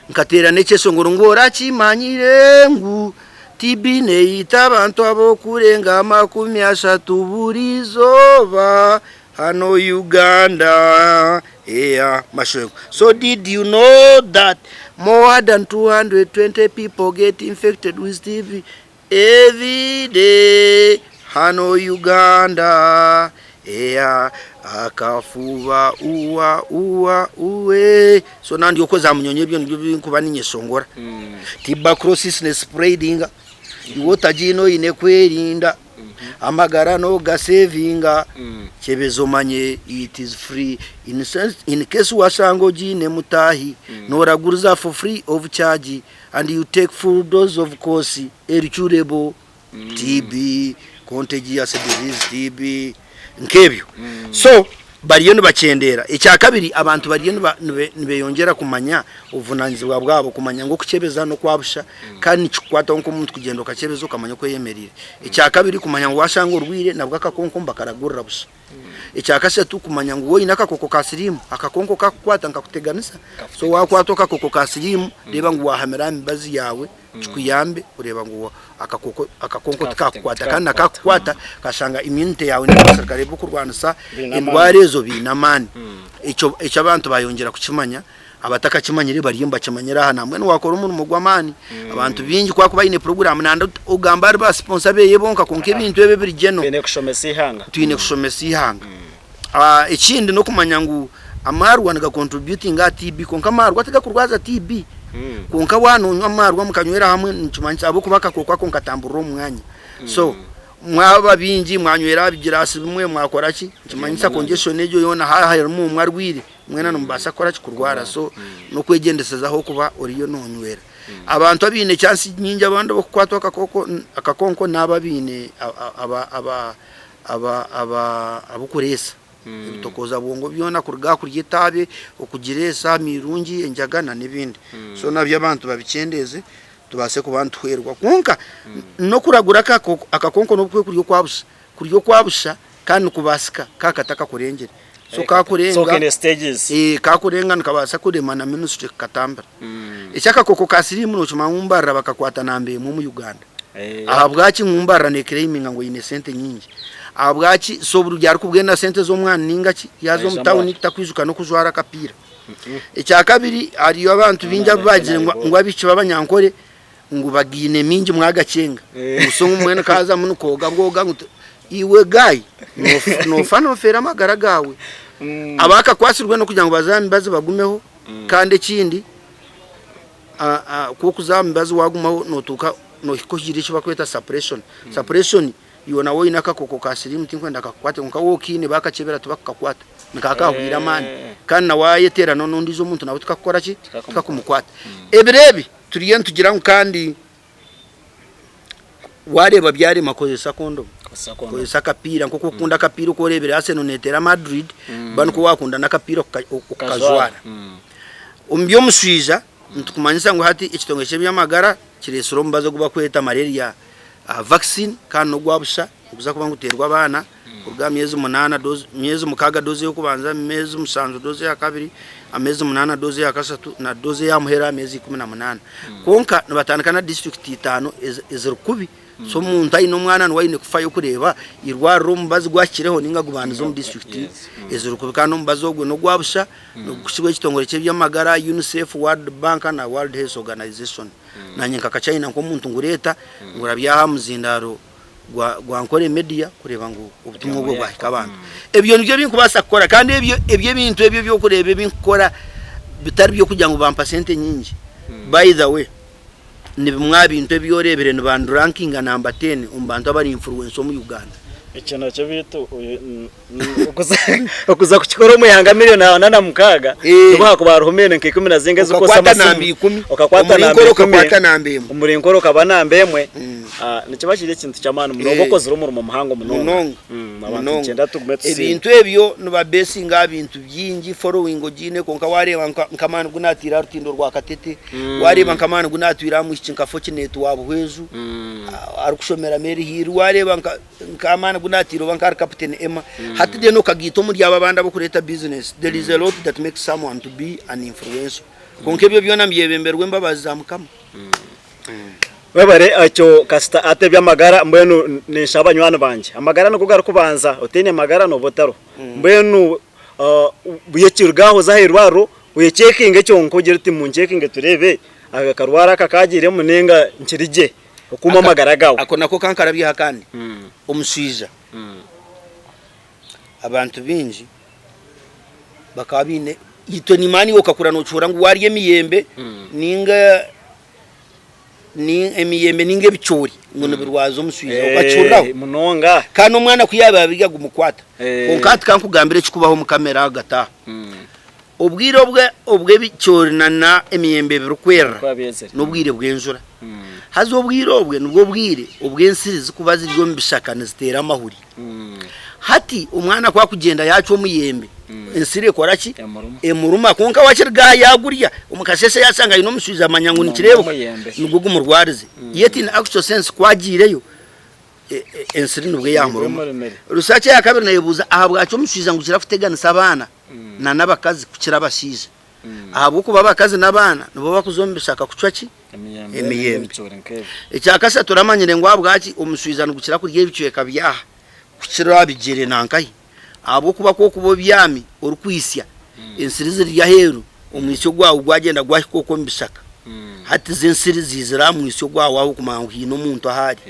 Speaker 1: Nkateera n'ekyeshongoro ngu orakimanyire ngu TB neita abantu ab'okurenga 30 buri izooba. Hano Uganda eya mashwengo so did you know that more than 220 people get infected with TB every day hano Uganda eya akafuba uwa uwa uwe so nandi okoza munyonyi ebyo nibyo binkuba ninyeshongora tuberculosis ne spreading iwe otagiine oyine kwerinda Amagara nogasevinga kyebeza omanye it is free in sense in case washanga ogiine mutaahi noraguriza for free of charge and you take full dose of course eri curable TB contagious disease TB nk'ebyo so bariyo nibakyendeera. Ekyakabiri abantu bariyo nibeyongyera kumanya obuvunanizibwa bwabo kumanya ngu okukyebeza n'okwa busha kandi nikikukwataho nk'omuntu kugyenda okakyebeza okamanya oku oyemereire. Ekyakabiri kumanya ngu washanga orwaire nabwo akakonko nibakaragurira busha. Ekyakashatu kumanya ngu waaba oine akakooko ka siriimu, akakonko kakukwata nikakuteganisa so wakwatwa akakooko ka siriimu reeba ngu wahamira aha mibazi yaawe. Kikuyambe kureeba ngu akakooko akakonko tikakukwata kandi na kakukwata kashanga immunity yaawe n'abasirikare b'okurwanisa endwara ezo baine amaani. Ekyo ekyo abantu bayongyera kukimanya, abatakakimanyire bariyo nibakimanyira aha nambwenu waakora omurimo gw'amaani. Abantu baingi ku arikuba aine puroguraamu nanda ogamba ahari ba siponsa beeye bonka kwonka ebintu ebi ebiri general.
Speaker 2: Twine kushomesa eihanga.
Speaker 1: Twine kushomesa eihanga. Ekindi n'okumanya ngu amaarwa niga contributinga aha TB kwonka amaarwa tigakurwaza TB. Kwonka waaba nonywa amaarwa mukanywera hamwe nikimanyisa ahabw'okuba akakooko ako nikatamburira omu mwanya. So mwaba baingi mwanywera aha bigiraasi bimwe mwakora ki, nikimanyisa congestion egyo yoona haaba harimu omwe arwaire mwena nimubaasa kukora ki, kurwara. So n'okwegyendeserezaho kuba oriyo nonywera. Abantu abaine chance nyingi abandi ab'okukwatwa akakooko akakonko n'abo abaine aba aba aba aba ab'okureesa ebitokooza bwongo byona kuruga aha kurya etaabe, okugireesa, amirungi, enjaga na n'ebindi. So nabyo abantu babikyendeeze tubaase kuba nituhwerwa. Kwonka n'okuragura akako akakonko n'obu kuri kurya okwa busha, kurya okwa busha kandi nikubaasika kaakatakakurengire. So
Speaker 2: So
Speaker 1: kaakurenga
Speaker 2: kaine stages.
Speaker 1: Kaakurenga nikabaasa kurema na ministry kukatambira. Eky'akakooko ka siriimu nookimanya ngu Mbarara bakakwata namba emwe omu Uganda. Ahabwaki ngu Mbarara neclaiminga ngu eine sente nyingi? Ahabwaki so buri arikubwena sente z'omwana ninga ki yaaza omu tawuni takwijuka n'okujwara akapiira. Ekyakabiri hariyo abantu baingi abu baagire ngu ngu abaishiki b'abanyankore ngu bagaine mingi mwagakyenga ngu so ngu mbwenu kaazamu nikooga bwoga ngu iwe guy noofa noofeera amagara gaawe. Abaakakwatsirwe n'okugira ngu baze aha mibazi bagumeho kandi ekindi ku orikuza aha mibazi waagumaho nootuuka noohika ogira eki barikweta suppression. Suppression Iwe nawe oine akakooko ka siriimu tinkwenda kakukwate kwonka waaba okiine baakakyebera tibakukakwata nikaba kaahwire amaani kandi na waayeteerana n'ondiijo omuntu nawe tikakukora ki? Tikakumukwata. Ebiro ebi turiyo nitugira ngu kandi waareeba byarema kozesa kondomu, kozesa akapiira nk'oku orikukunda akapiira oku oreebire Arsenal neeteera Madrid ba nikwo waakunda n'akapiira okukajwara. Omu by'omushwija nitukumanyisa ngu hati ekitongore ky'eby'amagara kireetsire omubazi ogu barikweta malaria Vaccine kandi n'ogwa busha niguza kuba niguteerwa abaana kuruga aha myezi munaana dose myezi mukaaga dose ey'okubanza, ameezi mushanju dose eya kabiri, ameezi munaana dose eya kashatu na dose eya muheru aha meezi 18. Kwonka nibatandika na disiturikiti itaano eziri kubi so omuntu aine omwana niwe aine kufayo kureeba eirwariro omubazi gwahikireho ninga gubandize omu disiturikiti eziri kubi kandi omubazi ogwo n'ogwa busha nigukusigwa ekitongore ky'eby'amagara, UNICEF, World Bank na World Health Organization. Nanye nka Kachina nk'omuntu ngureeta ngurabya aha muzindaaro gwa Ankole Media kureeba ngu obutumwa obwo bwahika abantu. Ebyo nibyo ebinkubaasa kukora kandi ebyo ebyo ebintu ebyo eby'okureeba ebi nkukora bitari by'okugira ngu bampa sente nyingi. By the way, ni bimwe aha bintu ebi oreebire nibandurankinga namba ten omu bantu abari influence omu Uganda.
Speaker 2: Ekyo nakyo beitu Okuza kukikora omu ihanga miriyoni ana na mukaaga
Speaker 1: Eh.
Speaker 2: nobu hakuba hariho miriyoni nka ikumi na zinga ezirikukozesa
Speaker 1: Okakwata
Speaker 2: amasimu
Speaker 1: namba ikumi,
Speaker 2: okakwata
Speaker 1: omuri
Speaker 2: namba
Speaker 1: Nkore
Speaker 2: ikumi
Speaker 1: okakwata namba emwe.
Speaker 2: omuri Nkore okaba namba emwe ah, nikiba kiri ekintu ky'amaani muno oba
Speaker 1: Eh.
Speaker 2: okozire omurimo muhango munonga
Speaker 1: Munonga.
Speaker 2: Abantu
Speaker 1: Munonga.
Speaker 2: nikyenda tugume tusiime
Speaker 1: Ebintu ebyo nibabesinga aha bintu bingi, following ogiine kwonka wareeba nka nk'amaani gu naatiire aha rutindo rwa Katete, wareeba nk'amaani gu naatwire aha mwishiki nka Fortunate wa Buhweju arikushomera Mary Hill, wareeba nka Nk'amaani agu naataire oba nk'ahari Captain Emma, hati then okagaita omuri abo abandi abarikureeta business, there is a lot that makes someone to be an influencer. Kwonka ebyo byona nibyebemberwa embabazi za Mukama.
Speaker 2: Webare ekyo kasita ati eby'amagara mbwenu ninshaba banywani bangye amagara nigo garikubanza otaine magara nooba otariho mbwenu ekiruga aho oze ah'eirwariro oyechekinge kyonka ogire oti munchekinge tureebe akarwara aka kagiiremu ninga nkiri gye. Okuuma amagara gaawe.
Speaker 1: Ako nako kankarabyeho akandi. Omushaija abantu baingi bakaba baine itwe nimanya iwe okakura nokihurira ngu warya emiyembe ninga emiyembe ninga ebicoori ngu nibirwaza omushaija okakihuriraho?
Speaker 2: Munonga.
Speaker 1: Kandi omwana ku yaaba yabirya gumukwata. Kwonka hati kankugambire ekikubaho omu kamera agati aha. Obwire obu ebicoori na emiyembe birikwerera n'obwire bw'enjura. Haza obwire obwe nibwo bwire obu ensiri zirikuba ziri omu bishaka niziteera amahuri. Hati omwana ku arikugyenda yaacwa omuyembe, ensiri ekora ki? Emuruma. Kwonka we akiriga aha yaagurya, omu kasheeshe yaashanga aine omushwija amanya ngu nikireebeka nigwo gumurwarize. Yet in actual sense ku agiireyo, ensiri nibwo yaamuruma. Research eya kabiri neebuuza ahabwaki omushwija nigukira kuteganisa abaana na n'abakazi kukira abashaija ahabw'okuba abakazi n'abaana nibo bakuza omu bishaka kucwa ki? Emiyembe. Ekyakashatu oramanyire ngu ahabwaki omuswija nigukira kurya ebicweka by'aha kukira aha bigyere nankahi? Ahabw'okuba ku orikuba obyami orikwitsya, ensiri ziri aheeru, omwitsyo gwawe gwagyenda gwahika okwo omu bishaka. Hati zo ensiri ziizire aha mwitsyo gwawe aho kumanya ngu haine omuntu ahu ari.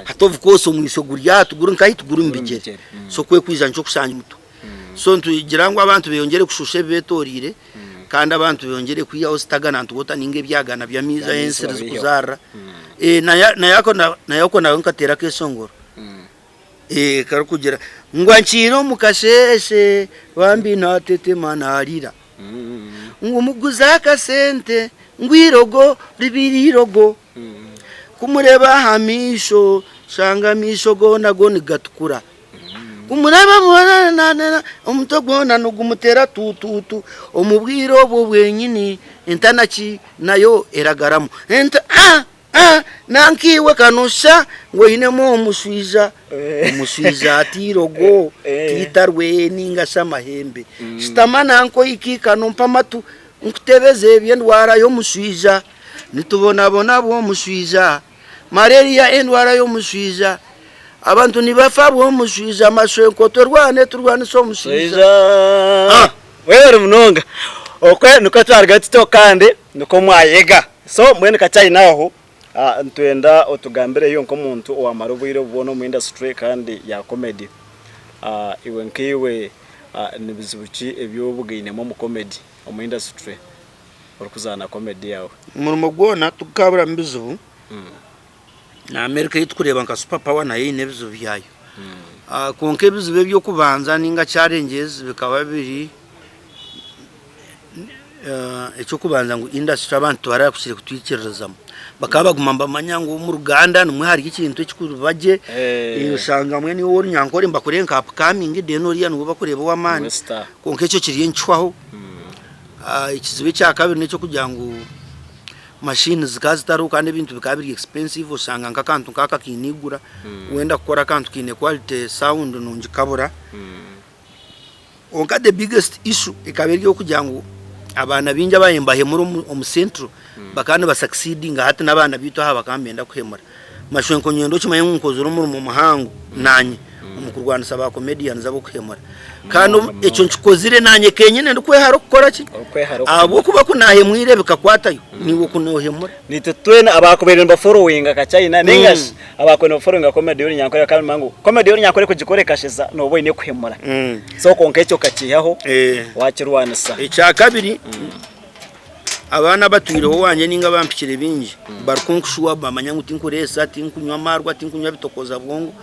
Speaker 1: Hati of course omwitsyo guri aha tiguri nkahi? Tiguri omu bigyere. So kwekwija nikyo kushanga omutwe. So nitugira ngu abantu beyongyere kushusha ebi betoreire kandi abantu beyongyere kwihaho stagnant water ninga ebyagana by'amaizi ahu ensiri zikuzaarira. Naye ako nawe nkateera akeshongoro karikugira ngu ankiire omu kasheeshe bambi natetema narira ngu muguze akasente ngu eirogo ribe eirogo kumureeba aha maisho nshanga amaisho goona go nigatukura. Ku muraaba omutwe gwona nigumuteera tuutuutu, omu bwire obwo bwenyini entanaki nayo eragaramu enti, A! A! Nanka iwe ka nooshusha ngu oinemu omushwija. Omushwija ati, Irogo tiitarwe nainga shi amahembe. Shutama nanka oikaikane ompe amatu nkutebeze eby'endwara y'omushwija. Nitubonabona bw'omushwija. Malaria endwara y'omushwija. Abantu nibafa bw'omushwija mashwenko twerwane turwanise omushwija.
Speaker 2: Ah! Webare munonga. Okwe nikwo twaruga tutyo kandi nikwo mwayega. So mbwenu Kakyayina aho nitwenda otugambireyo nk'omuntu owamara obwire obu bwona omu industry kandi ya comedy. Iwe nkaiwe ni bizibu ki ebi obugainemu omu comedy, omu industry orikuzaana comedy yaawe?
Speaker 1: Omurimo gwona tigukaburamu bizibu. Na America ei turikureeba nka super power nayo eine ebizibu byayo. Kwonka ebizibu eby'okubanza ninga challenges bikaba biri eky'okubanza ngu industry abantu tibarakukire kutwikiririzamu. Bakaba baguma nibamanya ngu omu Ruganda nimwo hari ekintu ekirikuba gye, oshanga mbwenu iwe ow'orunyankore nibakureeba nka upcoming then oriya niwe barikureeba ow'amaani. Kwonka ekyo kiriyo nikihwaho. Ekizibu ekyakabiri n'eky'okugira ngu machine zikaba zitariho kandi ebintu bikaba biri expensive oshanga nk'akantu nk'aka kaine igura, wenda kukora akantu kaine quality sound nungi kabura. Kwonka the biggest issue ekaba eri ey'okugira ngu abaana baingi abaabaire nibahemura omu central bakaba niba succeedinga hati n'abaana baitu aha bakaba nibenda kuhemura. Mashwenko nyowe ndikimanya ngu nkozire omurimo muhango naanye omu kurwanisa ba comedians ab'okuhemura. Kandi ekyo nkikozire naanye kenyine ndikwehara okukora ki? Ahabw'okuba ku naahemwire bikakwatayo, naiwe oku noohemura.
Speaker 2: Naitwe twena abaakubaire nibaforowinga Kachina nainga shi abaakubaire nibaforowinga comedy y'Orunyankore bakaba nibamanya ngu comedy y'Orunyankore kugikora ekasheza nooba oine kuhemura. So kwonka ekyo okakiihaho waakirwanisa.
Speaker 1: Ekyakabiri, Abaana abatwireho owangye ninga abampikire baingi barikunkushuwa bamanya ngu tinkureesa, tinkunywa amaarwa, tinkunywa bitokooza bwongo.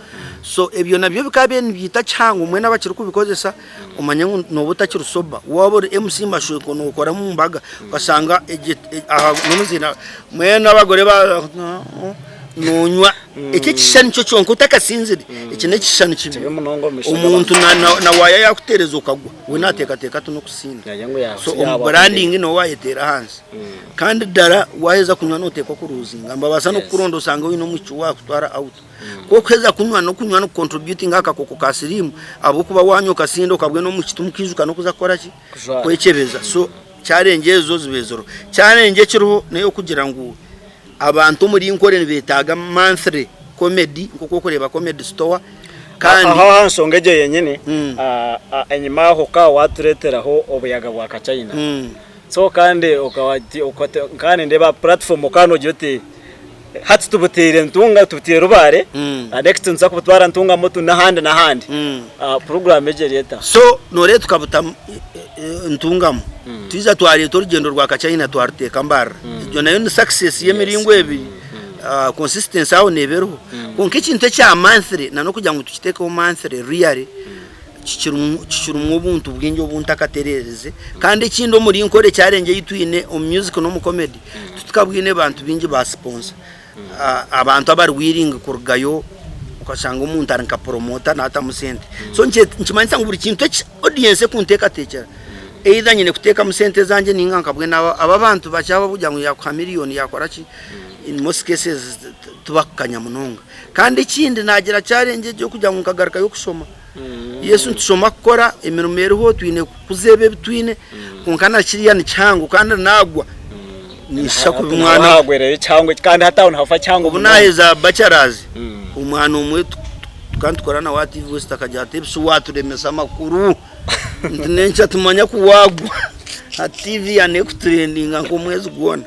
Speaker 1: So ebyo nabyo bikaba bibaire nibiita kihango mbwenu abakirikubikozesa omanye ngu nooba otakiri sober. Waaba ori MC Mashweko nookora omu mbaga okashanga aha n'omuziina mbwenu abagore ba noonywa eki ekishushani kyo kyonka otakasinzire eki n'ekishushani kibi.
Speaker 2: Kibi munonga omu maisho
Speaker 1: Omuntu
Speaker 2: g'abantu.
Speaker 1: na waaya yaakuteereza okagwa we naateekateeka ati n'okusinda. So omu branding nooba wayeteera ahansi. Kandi ddala waheza kunywa noteekwa kuruzinga. Nibabaasa n'okukuronda osange oine omwishiki owakutwara out. Ku orikuheza kunywa n'okunywa n'okucontributinga aha kakooko ka siriimu ahabw'okuba wanywa okasinda okabwena omwishiki timukaijuka n'okuza kukora ki? Kwekyebeza. So challenge ezo zibaire ziriho. Challenge ekiriho n'eyokugira ngu abantu omuri Nkore nibetaaga monthly comedy nk'oku orikureeba comedy store.
Speaker 2: Kandi Aho aha nshonga egyo yenyini, enyima aho okaba watureteraho obuyaga bwa Kachina. So kandi okaba nkaba nindeeba platform okaba nogira oti hati tubutiire Ntunga tubutiire Rubare, next nituza kubutwara Ntungamo n'ahandi n'ahandi. Program egyo eri eta?
Speaker 1: So noreeba tukabuta Ntungamo, twija twareeta orugyendo rwa Kachina twaruteeka Mbarara. Egyo nayo ni success y'emiringo ebiri. Consistency aho neeba eriho. Kwonka ekintu ekya monthly na n'okugira ngu tukiteekeho monthly really kikirimu obuntu bwingi obu ntakatereerize. Kandi ekindi omuri Nkore challenge ei twine omu music n'omu comedy, titukabwine bantu baingi ba sponsor. Abantu abari willing kurugayo okashanga omuntu ari nka promoter naatamu sente. So nikimanyisa ngu buri kintu eki audience ekunteekateekyera, either nyine kuteekamu sente ezangye nainga nkabwena aba abantu bakye abarikugira ngu yaakuha million yaakora ki, in most cases tibakukanya munonga. Kandi ekindi naagira challenge egi y'okugira ngu nkagarukayo kushoma. Yes nitushoma kukora, emirimo eriho twine kukuza ebi ebi twine, kwonka na kiriya ni kihango kandi naagwa ninshisha kubi
Speaker 2: mwana. Hagwereyo kihango kandi hati aho nihafa kihango
Speaker 1: Obu naaheza bachelors, omwana omwe tukaba nitukora nawe aha TV West akagira ati ebishi waaturemesa amakuru. Nti nenkya tumanya ku waagwa aha TV ya neekuturendinga nk'omwezi gwona.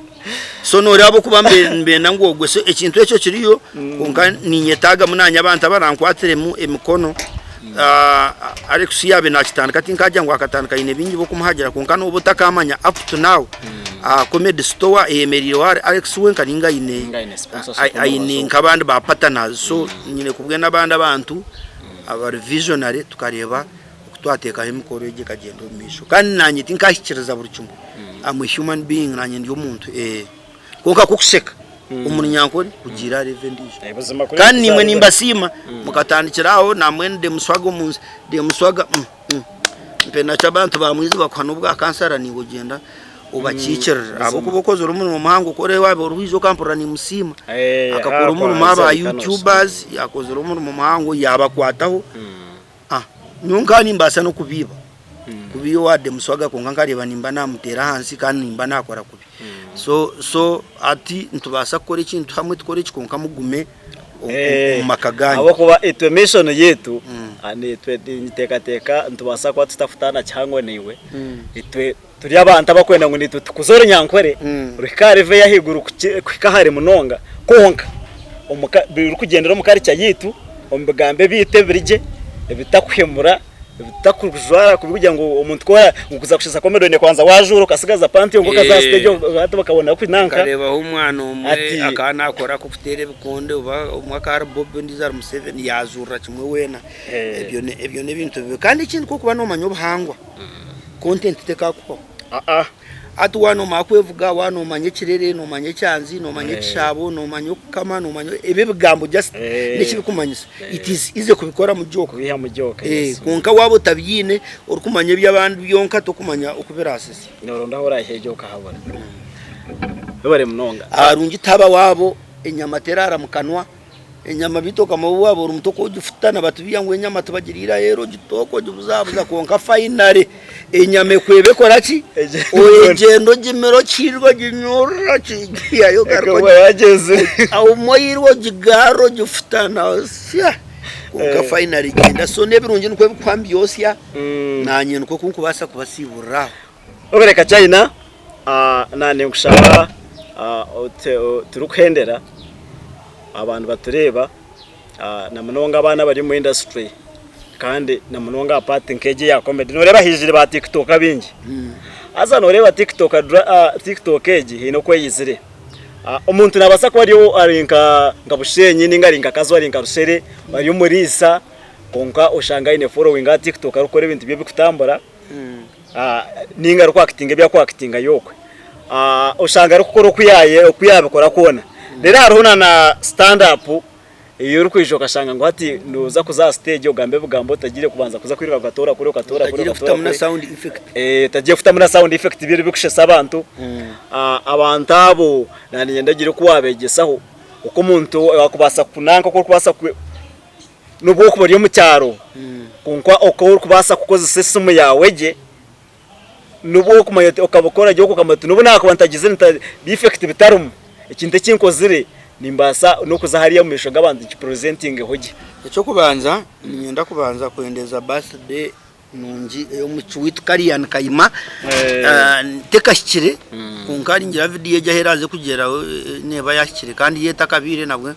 Speaker 1: So noreeba ahabw'okuba nibenda ngu ogwe. So ekintu ekyo kiriyo kwonka ninyetaagamu naanye abantu abarankwatiremu emikono. Alex yaabaire naakitandika tinkagira ngu akatandika aine baingi b'okumuhagira kwonka nooba otakamanya up to now Comedy Store eyemereireho ahari Alex wenka nainga aine aine nk'abandi ba partners. So nyine kubwena abandi abantu abari visionary tukareeba Oku twateekaho emikoro egi ekagyenda omu maisho. Kandi naanye tinkahikiiriza buri kimwe. I'm a human being, naanye ndi omuntu. Kwonka ku okusheka omu Runyankore kugiire aha level endiijo. Kandi naimwe nimbasiima mukatandikira aho nambwenu Demuswaga omu nsi, Demuswaga mpenakyo abantu ba Mwizi bakuha n'obwa kansara naiwe ogyenda obakiikirira. Ahabw'okuba okozire omurimo muhango ku orikureeba waaba oriho oija okampurira nimusiima. Akakora omurimo aba YouTubers, yakozire omurimo muhango yaabakwataho. Ah, nyowe nkaba nimbaasa n'okubiiba kubiiba owa Demuswaga kwonka nkareeba nimba naamuteera ahansi kandi nimba naakora kubi. So so hati nitubaasa kukora ekintu hamwe tukore eki kwonka mugume omu maka gaanyu.
Speaker 2: Ahabw'okuba itwe mission yaitu, naitwe ninteekateeka nitubaasa kuba tutakutaana kihango naiwe, itwe turi abantu abakwenda ngu naitwe tukuze orunyankore ruhike aha level ey'ahaiguru kuhika ahare munonga kwonka birikugyendera omu culture yaitu, omu bigambo ebyaitu ebiri gye, ebitakuhemura. Ebitakujwara kubi kugira ngu omuntu ku ngu kuza kushesa comedy oine kubanza wajuura okasigaza panti yonka okaza aha stage hati bakabona kunanka.
Speaker 1: Nkareebaho omwana omwe
Speaker 2: Ati.
Speaker 1: akaba naakora ak'okuteera ebikonde oba omwe akaba ari Bobi ondiijo ari Museveni yaajuurira kimwe weena. Ebyo ebyo n'ebintu bibi. Kandi ekindi ku orikuba noomanya obuhangwa, content tekakuhwaho. Hati waaba noomanya kwevuga, waaba noomanya ekirere, noomanya ekyanzi, noomanya ekishaabo, noomanya okukama, noomanya ebi ebigambo just n'ekibikumanyisa. It is easy kubikora mu joke.
Speaker 2: Kubiiha mu joke, yes.
Speaker 1: Kwonka waaba otabiine, orikumanya eby'abandi byonka tokumanya oku biraasese.
Speaker 2: Nooronda ahu oraayihe egyo okahabura. Webare munonga.
Speaker 1: Aharungi tihaba waabo, enyama teraara mu kanwa. Enyama beitu okama waaba ori muto okogifutana batubiiha ngu enyama tibagiriira aheeru ogitooka ogibuzabuza kwonka finally enyama ekweba ekora ki? Ogyenda ogimira okiirwe oginyurura okigihayo ogaruka obumwe oirwe ogigarra ogifutana osya kwonka finally egyenda so n'ebirungi nikwo ebikuha nibyosya naanye nikwo oku nkubaasa kubasiiburira aho.
Speaker 2: Obereka China na ninkushaba turikuhendera abantu batureeba na munonga abaana abari omu industry kandi na munonga aha part nk'egi eya comedy noreeba haijire ba tiktoka baingi haza noreeba tiktok egi haine oku eyizire omuntu nabaasa kuba ari nka Bushenyi ninga ari nka Kazo ari nka Rushere ari omuriisa kwonka oshanga aine following aha tiktok arikukora ebintu bye birikutambura. Ninga arikwakitinga ebi arikwakitinga y'okwe oshanga arikukora oku yabikora kwona. Reero hariho na na stand up ei orikwija okashanga ngu hati nooza kuza aha siteegi ogambe ebigambo otagiire kubanza kuza kwiruka okatoora kuri okatoora kuri
Speaker 1: Otagiire
Speaker 2: okatoora
Speaker 1: kutamu na
Speaker 2: kuri.
Speaker 1: sound effect.
Speaker 2: Otagiire kutamu na sound effect biri ebirikushesa abantu. Abantu abo naniinyenda ogire oku waabegyesaho oku omuntu akubaasa kunanka oku orikubaasa N'obu orikuba ori omu kyaro, kwonka oku orikubaasa kukozesa esimu yaawe gye, n'obu orikumanya oti okabikora gye okamanya oti n'obu naakuba ntagizire nta effect bitarimu, ekintu eki nkozire nimbaasa n'okuza hariya omu maisho g'abantu nkipurezentingeho gye.
Speaker 1: Eky'okubanza niinyenda kubanza kwendeza birthday nungi ey'omucwi waitu Karian Kayima tekahikire kwonka ningira vidiyo egi ahu eraaze kugyera neeba yahikire kandi yo etakabaire nabwe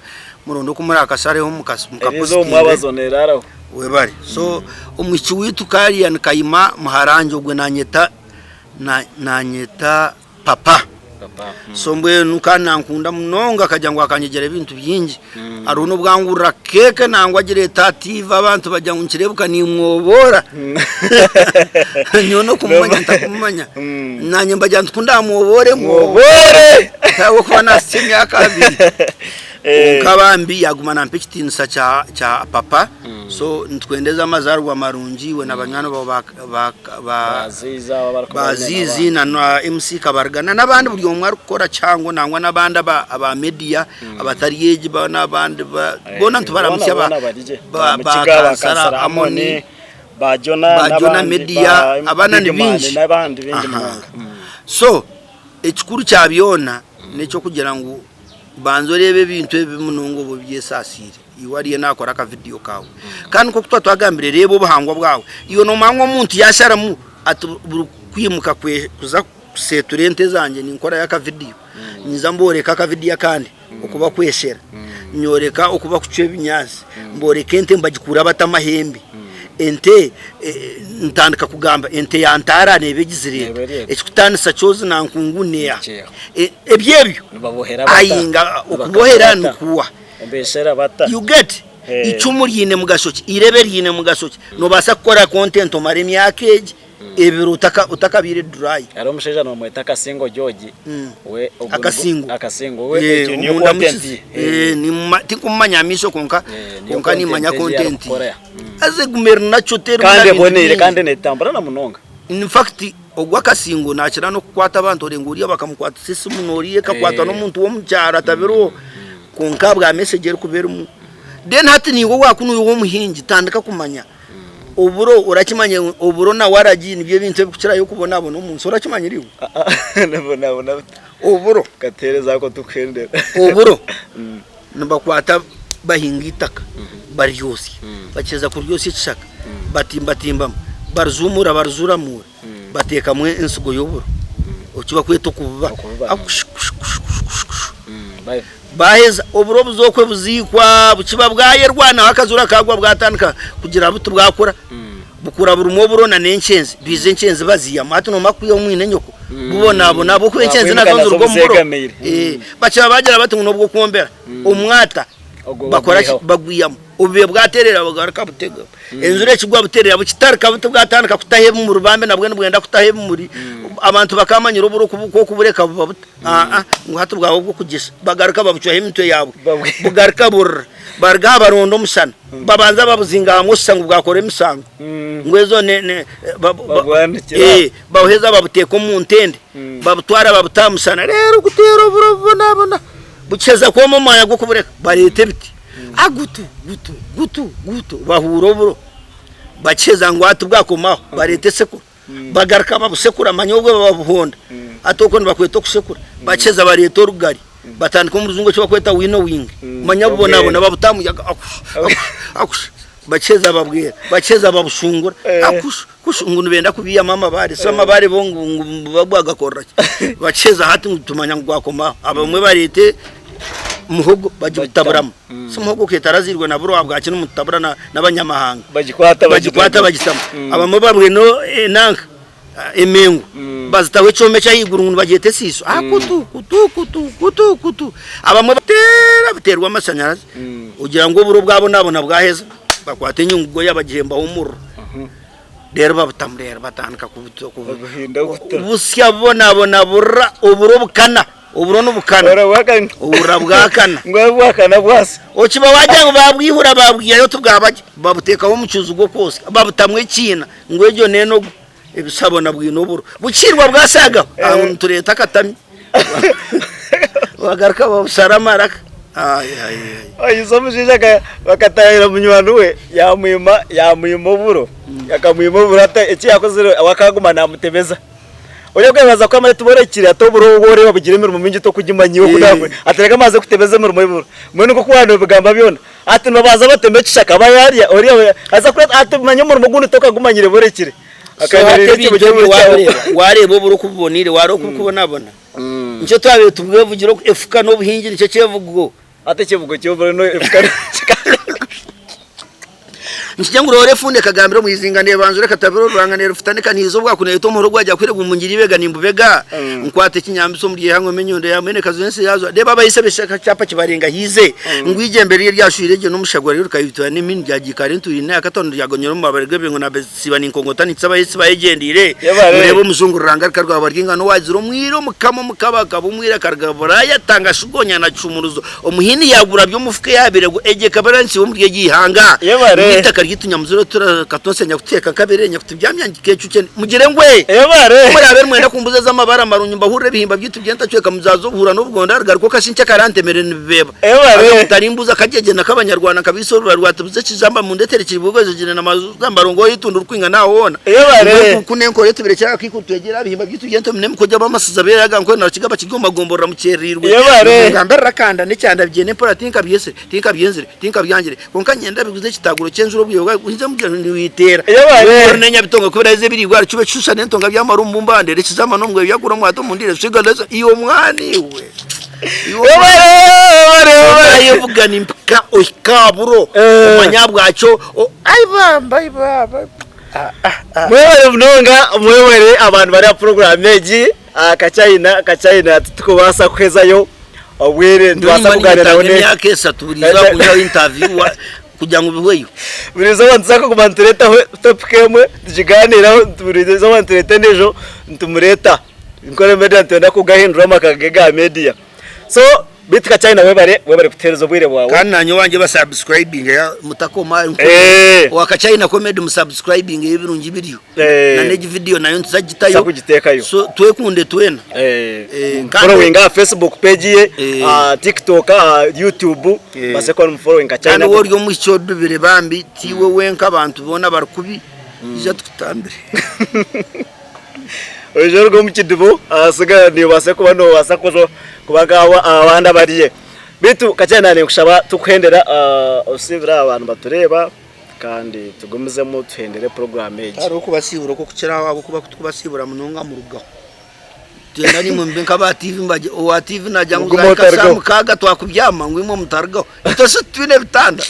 Speaker 1: muronde oku murakashareho mukapositinge webare so omwishiki waitu Karian Kayima muharangye ogwe nanyeta nanyeta papa so mbwenu kandi nankunda munonga akagira ngu akanyegyera ebintu bingi hariho n'obu angurira keeke nangwa agireeta aha tiivi abantu bagira ngu nikireebeka nimwoboora nyowe n'okumumanya ntakumumanya nanye mbagira nti ku ndamwoboore mwoboore ahabw'okuba naasitsya emyaka abiri kwonka bambi yaaguma nampa ekitiinisa kya papa so nitwendeza amazaaribwa marungi iwe na banywani baawe ba Ziizi na MC Kabarigana n'abandi buri omwe arikukora kihango nangwa n'abandi aba media abatari egi n'abandi boona nitubaramutsya ba Kansara Amoni ba Jona media abaana ni baingi so ekikuru kya byona n'eky'okugira ngu banza oreebe ebintu ebi munonga oba obyesaasiire. Iwe ariyo naakora akavidiyo kaawe. Kandi nk'oku tuba twagambire, reeba obuhangwa bwawe. Iwe noomanya ngu omuntu yaasharamu ati buri kwimuka kuza kuseetura ente zangye ninkorayo akavidiyo, ninza mbooreka akavidiyo akandi oku bakweshera, nyoreka oku bakucwa ebinyaatsi, mbooreka ente nibagikuura bata amahembe, ente ntandika kugamba ente ya Ntaara neeba egizire eta, ekikutaanisa kyozi na nkungu neeha, ebyo ebyo ayi nga okubohera nikuwa.
Speaker 2: Ombeshera bata?
Speaker 1: You get? Icumu ryine mugasho ki? Irebe ryine mugasho ki? Nobaasa kukora content omare emyaka egi ebiri otakabaire dry.
Speaker 2: Hariho omushaija nibamweta Akasingo George we ogwo nigwo
Speaker 1: Akasingo.
Speaker 2: Akasingo we egyo niyo content
Speaker 1: Omundamukize.
Speaker 2: ye.
Speaker 1: Tinkumumanya aha maisho kwonka
Speaker 2: Niyo
Speaker 1: kwonka nimanya
Speaker 2: content egi
Speaker 1: content ye.
Speaker 2: arikukora.
Speaker 1: Haza eguma eri nakyo terimu
Speaker 2: Kandi
Speaker 1: n'ebintu
Speaker 2: eboneire
Speaker 1: bingi.
Speaker 2: kandi netambura na munonga.
Speaker 1: In fact ogwo Akasingo nakira n'okukwata abantu orenga oriya bakamukwatisa esimu n'oriya ekakwatwa n'omuntu w'omu kyaro atabiriho. Kwonka ahabwa message erikuba erimu. Then hati naiwe waakunu ori omuhingi tandika kumanya oburo orakimanya ngu oburo na waragi nibyo ebintu ebikukirayo kubonabona omu nsi orakimanyire iwe?
Speaker 2: Nibonabona bita?
Speaker 1: Oburo.
Speaker 2: Kateereza ako tukuhendera.
Speaker 1: Oburo nibakwata. Bahinga eitaka baryosya, bakiheza kuryosya ekishaka batimbatimbamu, barizumura barizuramura bateekamu ensigo y'oburo eki barikweta okububa Baaheza oburo buza okwe buziikwa bukiba bwayerwanaho akazoora kaagwa bwatandika kugira buti bwakura bukura burimu oburo nana enkyenzi baija enkyenzi baziihamu hati noomanya kwiha omwine nyoko bubonabona ahabw'okuba enkyenzi nazo niziruga omu buro Bakiba baagira bati ngu n'obw'okwombera omwata bakora ki? Bagwihamu. Obubaire bwaterera bagaruka butega. Enjura ekigwa buterera bukitarika buti bwatandika kutaho ebimuri bambi nabwo nibwenda kutaho ebimuri. Abantu bakamanyira oburo ku okubureka buba buta. Aa ngu hati bwaba obw'okugyesa. Bagaruka babucwaho emitwe yaabwo. Bugaruka burira. Baruga aha baronda omushana. Babanza babuzinga hamwe oshusha ngu bwakora emisango. Ngu ezo ne ne babuheza babuteeka omu ntende. Babutwara babuta aha mushana reero guteera oburo bubonabona. Bukiheza kwoma omu mwanya gw'okubureka bareeta ebiti agutu gutu gutu gutu bahuura oburo bakiheza ngu hati bwakomaho bareeta esekuru bagaruka babusekura manya obwo babuhonda hati okwo nibakweta okusekura bakiheza bareeta orugari batandika omu rujungu eki bakweta winnowing manya bubonabona babuta aha muyaga akushu akushu akushu bakiheza babwera bakiheza babushungura akushu Kushu ngu nibenda kubiihamu amabaare, si amabaare bo ngu ngu bagwagakorera ki? Bakiheza hati ngu tumanya ngu gwakomaho. Abamwe bareete muhogo bagitaburamu. Si muhogo ka etaraziirwe na buro ahabwaki nimututabura na n'abanyamahanga?
Speaker 2: Bagikwata
Speaker 1: Bagikwata bagitamu. Abamwe babwine enanka emengo bazitaho ekyoma eky'ahaiguru ngu nibagyeta esiiso. Ah kutu kutu kutu kutu kutu. Abamwe bateera buteerwa amashanyarazi ogira ngu oburo bwabonabona bwaheza bakwata enyungu goya bagihembaho omuriro. Reero babutamu reero batandika busya bubonabona burira oburo bukana oburo nibukana oburira bwakana okiba wagira ngu babwihura babwihayo tibwabagye babuteekaho omucuuzi gw'okwosya babutamu ekiina ngu egyo n'enogo ebisha bona bwine oburo bukiirwa bwashaagaho aho nitureeta akatami bagaruka babushara amaraka.
Speaker 2: Oyize omushaija bakatahirira munywani we yamwima yamwima oburo akamwima oburo hati eki yakozire we akaguma namutebeza. Ori okwebaza ku amara tiborekire hati oburo obu oreeba bugira emirimo mingi tokugimanya iwe oku ati reka mbanze kutebeza emirimo y'oburo. Mbwenu nkoku waaba nobigamba byona hati nibabanza batema ekishaka bayarya oriya aza kureta ati manya omurimo ogundi tokagumanyire borekire.
Speaker 1: So hati ebintu ebyo wabireeba wareeba oburo oku buboneire wareeba oku burikubonabona. Nikyo twabaire tubwevugira oku efuka n'obuhingi nikyo kyevugo.
Speaker 2: Hati ekyevugo ky'oburo no efuka
Speaker 1: Nikijya ngu roora efundo ekagambira omu izinga neebanzura ekatabira oruranga neerufuta nekanihiza obwaku neeyeta omuhoro gwagya kwire ngu ngire eibega nimbubega nkwate ekinyambiso omuri eihangwe enyundo ya mwene kazu ensi yaazwa reeba abaise b'ekishaka kyapa kibarengahiize ngu eigyembe rye ryashwire gye n'omushagwa ryo rikayitwa n'emini ryagiikara entuuri n'eyakatondo ryagonyera omu mabare g'ebingo na Siba ninkongota ninkitsa abahetsi bayegyendeire. Mureebe omujungu ruranga rikarwaba ry'engano owaagira omwira omukama omukaba akaba omwira akaruga Buraaya atanga Shigonya na Kishumuruzo omuhiini yaagura by'omufuka eyaabaire egyo ekaba erangikiibwe omuri eryo ihanga. Ngu eitaka ryaitu nyamuzire tura Katonsi nyakuteeka nkabere nyakutubyamya ngikeecukye mugire ngu ee Ku muraabe nimwenda kumbuza ez'amabara marungi mbahurire ebihimba byaitu by'entacweka muzaaze obuhuura n'obugonda rugaruke okashinkye akarantemere nibibeeba. Haza kutarimbuza akagyegyena k'abanyarwanda nkabaisa orura rwatubuza ekijamba mundetere kiribwegwejegyere na majuta mbarongo eitundu rikwingana aho hoona. Mbwenu ku n'enkora etubirekye aha kaikuru twegyere aha bihimba byaitu by'entomi n'emikojo ab'amasiza beeraga nkwe na Rukiga bakirya omu magomborora mukyereirwe. Ningamba erakanda n'ekyanda bigyenda empora tinkabyesire, tinkabyenzire, tinkabyangire kwonka nyenda biguze ekitaaguro ky'enjura obwire bwayo bwije mugye niwiteera. Enkoro n'enyabitongo ku biraheza ebiriirwe aha rucuba ekishusha n'entonga byamara omu mbande rekiza amano omu bwebyo byakura omwato omu ndiiro ebisiga iwe omwana iwe. Nayevuga nimpika ohika aha buro omanye ahabwaki ai bamba ai bamba.
Speaker 2: Mwebare munonga mwebare abantu bari aha puroguramu egi Kachina Kachina titukubaasa kuhezayo obwire nitubaasa kugaaniira nawe
Speaker 1: Emyaka eshatu buri izooba kunyihaho interview kugira ngu bihweyo.
Speaker 2: Buri izooba nituza kuguma nitureetaho topic emwe tugigaaniiraho buri izooba nitureeta endiijo nitumureeta. Nkore media nitwenda kugahindura amaka ge ga media. So beitu Kachina webare webare kutuhereza obwire bwawe.
Speaker 1: Kandi nanye owangye ba subscribinge mutakoma owa Kachina comedy mu subscribinge ebirungi biriyo na negi video nayo nituza kugitayo.
Speaker 2: Tuza kugitekayo.
Speaker 1: So twekunde twena.
Speaker 2: Following aha Facebook page ye, aha TikTok, aha YouTube baase kuba nimu following Kachina.
Speaker 1: Kandi waaba ori omwishiki odubire bambi tiiwe wenka abantu boona bari kubi ija tukutambire.
Speaker 2: Oije oruge omu kidibo ahasigara noobaasa kuba noobaasa kuba nk'abandi abariye. Beitu Kakyenda ninkushaba tukuhendera osiibire aha bantu batureeba kandi tugumizemu tuhendere puroguraamu egi.
Speaker 1: Tihariho kubasiibura okw'okukira aho ahabw'okuba ku turikubasiibura munonga murugaho. Twena naimwe mube nk'aba tiivi mbagye owa tiivi naagira ngu
Speaker 2: Mugume
Speaker 1: zahika shaaha
Speaker 2: otarugaho.
Speaker 1: mukaaga twakubyama ngu imwe mutarugaho. Itwe shi titwine bitanda?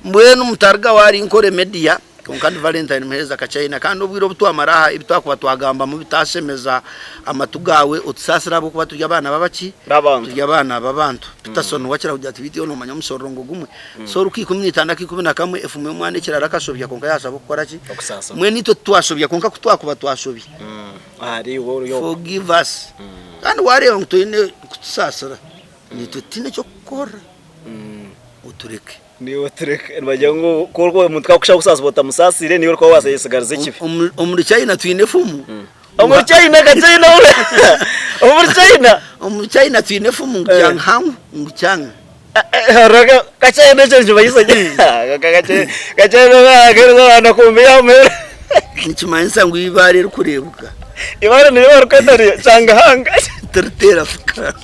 Speaker 1: Mbwenu mutarugaho ahari Nkore Media. Kwonka ndi Valentine Muheereza Kachaina, kandi obwire obu twamara aha ebi twakuba twagambamu bitaashemeza amatu gaawe, otusaasire ahabw'okuba turi abaana b'abaki?
Speaker 2: B'abantu.
Speaker 1: Turi abaana b'abantu. Peterson wakira kugira ati beitu iwe noomanya omushororongo gumwe. So Luka 16:11 efumu y'omwana ekirara akashobya kwonka yaashaba okukora ki?
Speaker 2: Okusaasirwa.
Speaker 1: Mbwenu itwe titwashobya kwonka ku twakuba twashobya,
Speaker 2: Ahari iwe ori ogwo.
Speaker 1: forgive us. Kandi waareeba ngu toine kutusaasira, naitwe titiine eky'okukukora, otureke.
Speaker 2: Niiwe otureke. Nibagira ngu ku orikuba omuntu ku akushaba kusaasibwa otamusaasiire, niiwe orikuba waayetsigariza ekibi.
Speaker 1: Omuri China twine efumu.
Speaker 2: Omuri China ka China omuri China.
Speaker 1: Omuri China twine efumu ngu Chang Hang ngu Chang.
Speaker 2: Ka China ekyo nikimanyisa ki? Ka China akaheereza abaana kumbi yamuheera.
Speaker 1: Nikimanyisa ngu eibaare erikureebuka.
Speaker 2: Eibaare niryo barikweta ryo Chang Hang.
Speaker 1: Tiriteera fuka.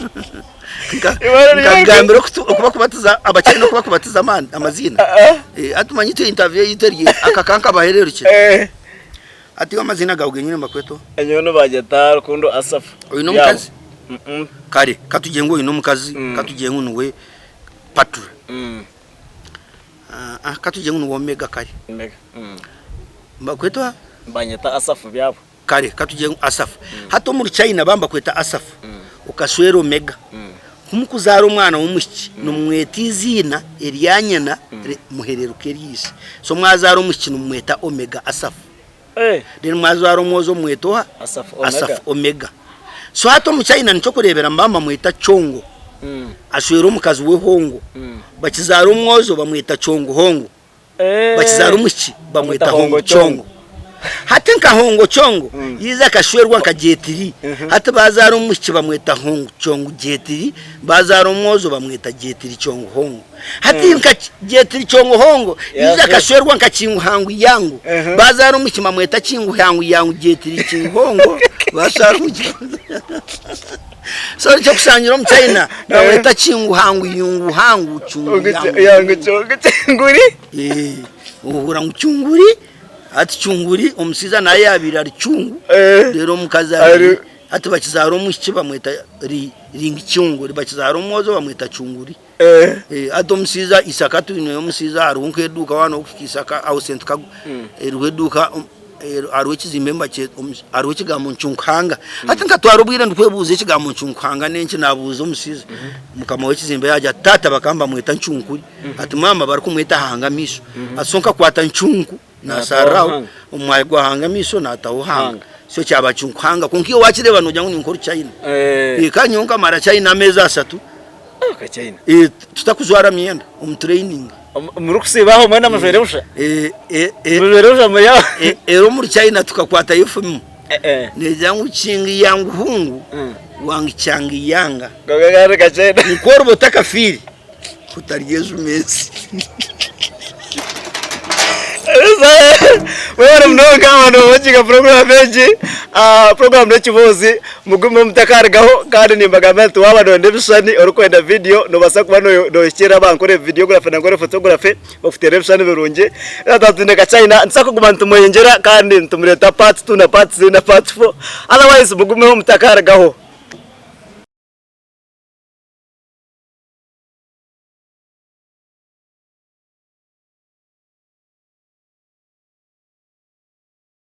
Speaker 1: Nkakugambira okubakubatiza abachina okubakubatiza amaani amaziina hati manya itwe interview eyitu eri aka kankabahererukye hati iwe amaziina gawe genyine nibakweta oha?
Speaker 2: Nyowe nibanyeta Rukundo Asaph.
Speaker 1: Oyine omukazi? Kare katugire ngu oyine omukazi katugire ngu niwe Patra katugire ngu niwe Omega kare nibakweta oha?
Speaker 2: Nibanyeta Asaph byabo.
Speaker 1: Kare ka tugire ngu Asafu. Hati omuri China baaba nibakweta Asafu, okashwera Omega. Ku mukuzaara omwana w'omwishiki, nimumweta eiziina erya nyina muhereeruka erya ise. So mwazaara omwishiki nimumweta Omega Asafu. Reero mwazaara omwojo mumweta oha? Asafu Omega. So hati omu China nikyo orikureebera nibaba nibamweta Chongo. Ashwera omukazi we Hongo. Bakizaara omwojo bamweta Chongo Hongo. Bakizaara omwishiki bamweta Hongo Chongo. Hati nka Hongo Chongo yaija akashwerwa nka Gyetiri. Hati bazaara omwishiki bamweta Hongo Chongo Gyetiri, bazaara omwojo bamweta Gyetiri Chongo Hongo. Hati nka Gyetiri Chongo Hongo yaija akashwerwa nka Kingu Hangu Yangu, bazaara omwishiki bamweta Kingu Hangu Yangu Gyetiri Kingu Hongo, bazaara omwishiki So nikyo kushangira omu China nibamweta Chingu Hangu Yungu Hangu Chungu Yangu.
Speaker 2: Yangu Chungu Chinguri.
Speaker 1: Eh, ohurira ngu Chunguri hati Chunguri omushaija naye yabaire ari Chungu
Speaker 2: Eh.
Speaker 1: reero omukazi
Speaker 2: Ari-
Speaker 1: ari hati bakizaara omwishiki bamweta Ri- Ring Chunguri bakizaara omwojo bamweta Chunguri.
Speaker 2: Eh.
Speaker 1: Eh, hati omushaija Isaka twineyo omushaija hariho nk'eduuka waaba nohika Isaka aho St Kago eriho eduuka hariho ekizimbe hariho ekigambo ncunkuhanga. Hati nkatwara obwire ndikwebuuza ekigambo ncunkuhanga n'enki naabuuza omushaija mukama w'ekizimbe yaagira ati taata bakaba nibamweta ncunkuri ati maama barikumweta hanga amaisho ati so nkakwata ncunku naashariraho omu mwanya gwa hanga amaisho naataho hanga so kyaba ncunkuhanga kwonka iwe waakireeba noogira ngu ni nk'oruchaina. Kandi nyowe nkamara China ameezi ashatu tutakujwara myenda omu training.
Speaker 2: Murikusiiba aho mwena mujwaire busha? Mujwaire busha muri aho?
Speaker 1: Era omuri China tukakwatayo efumu negira ngu Qing Yang Hung Wang Chang Yang. Nikwo oriba otakafiire otarya ejuma ezi.
Speaker 2: Mwebare munonga abantu abawakinga puroguramu egi, puroguramu n'ekiboozi mugume mutakarugaho kandi nimbagambira nti waaba nooyenda ebishushani orikwenda vidiyo noobaasa kuba noohikiirira aba Nkore Videography na Nkore Photography bakuteere ebishushani birungi. Twaba twine Kachina nituza kuguma nitumweyongyera kandi nitumureeta part 2 na part 3 na part 4 otherwise mugumeho mutakarugaho.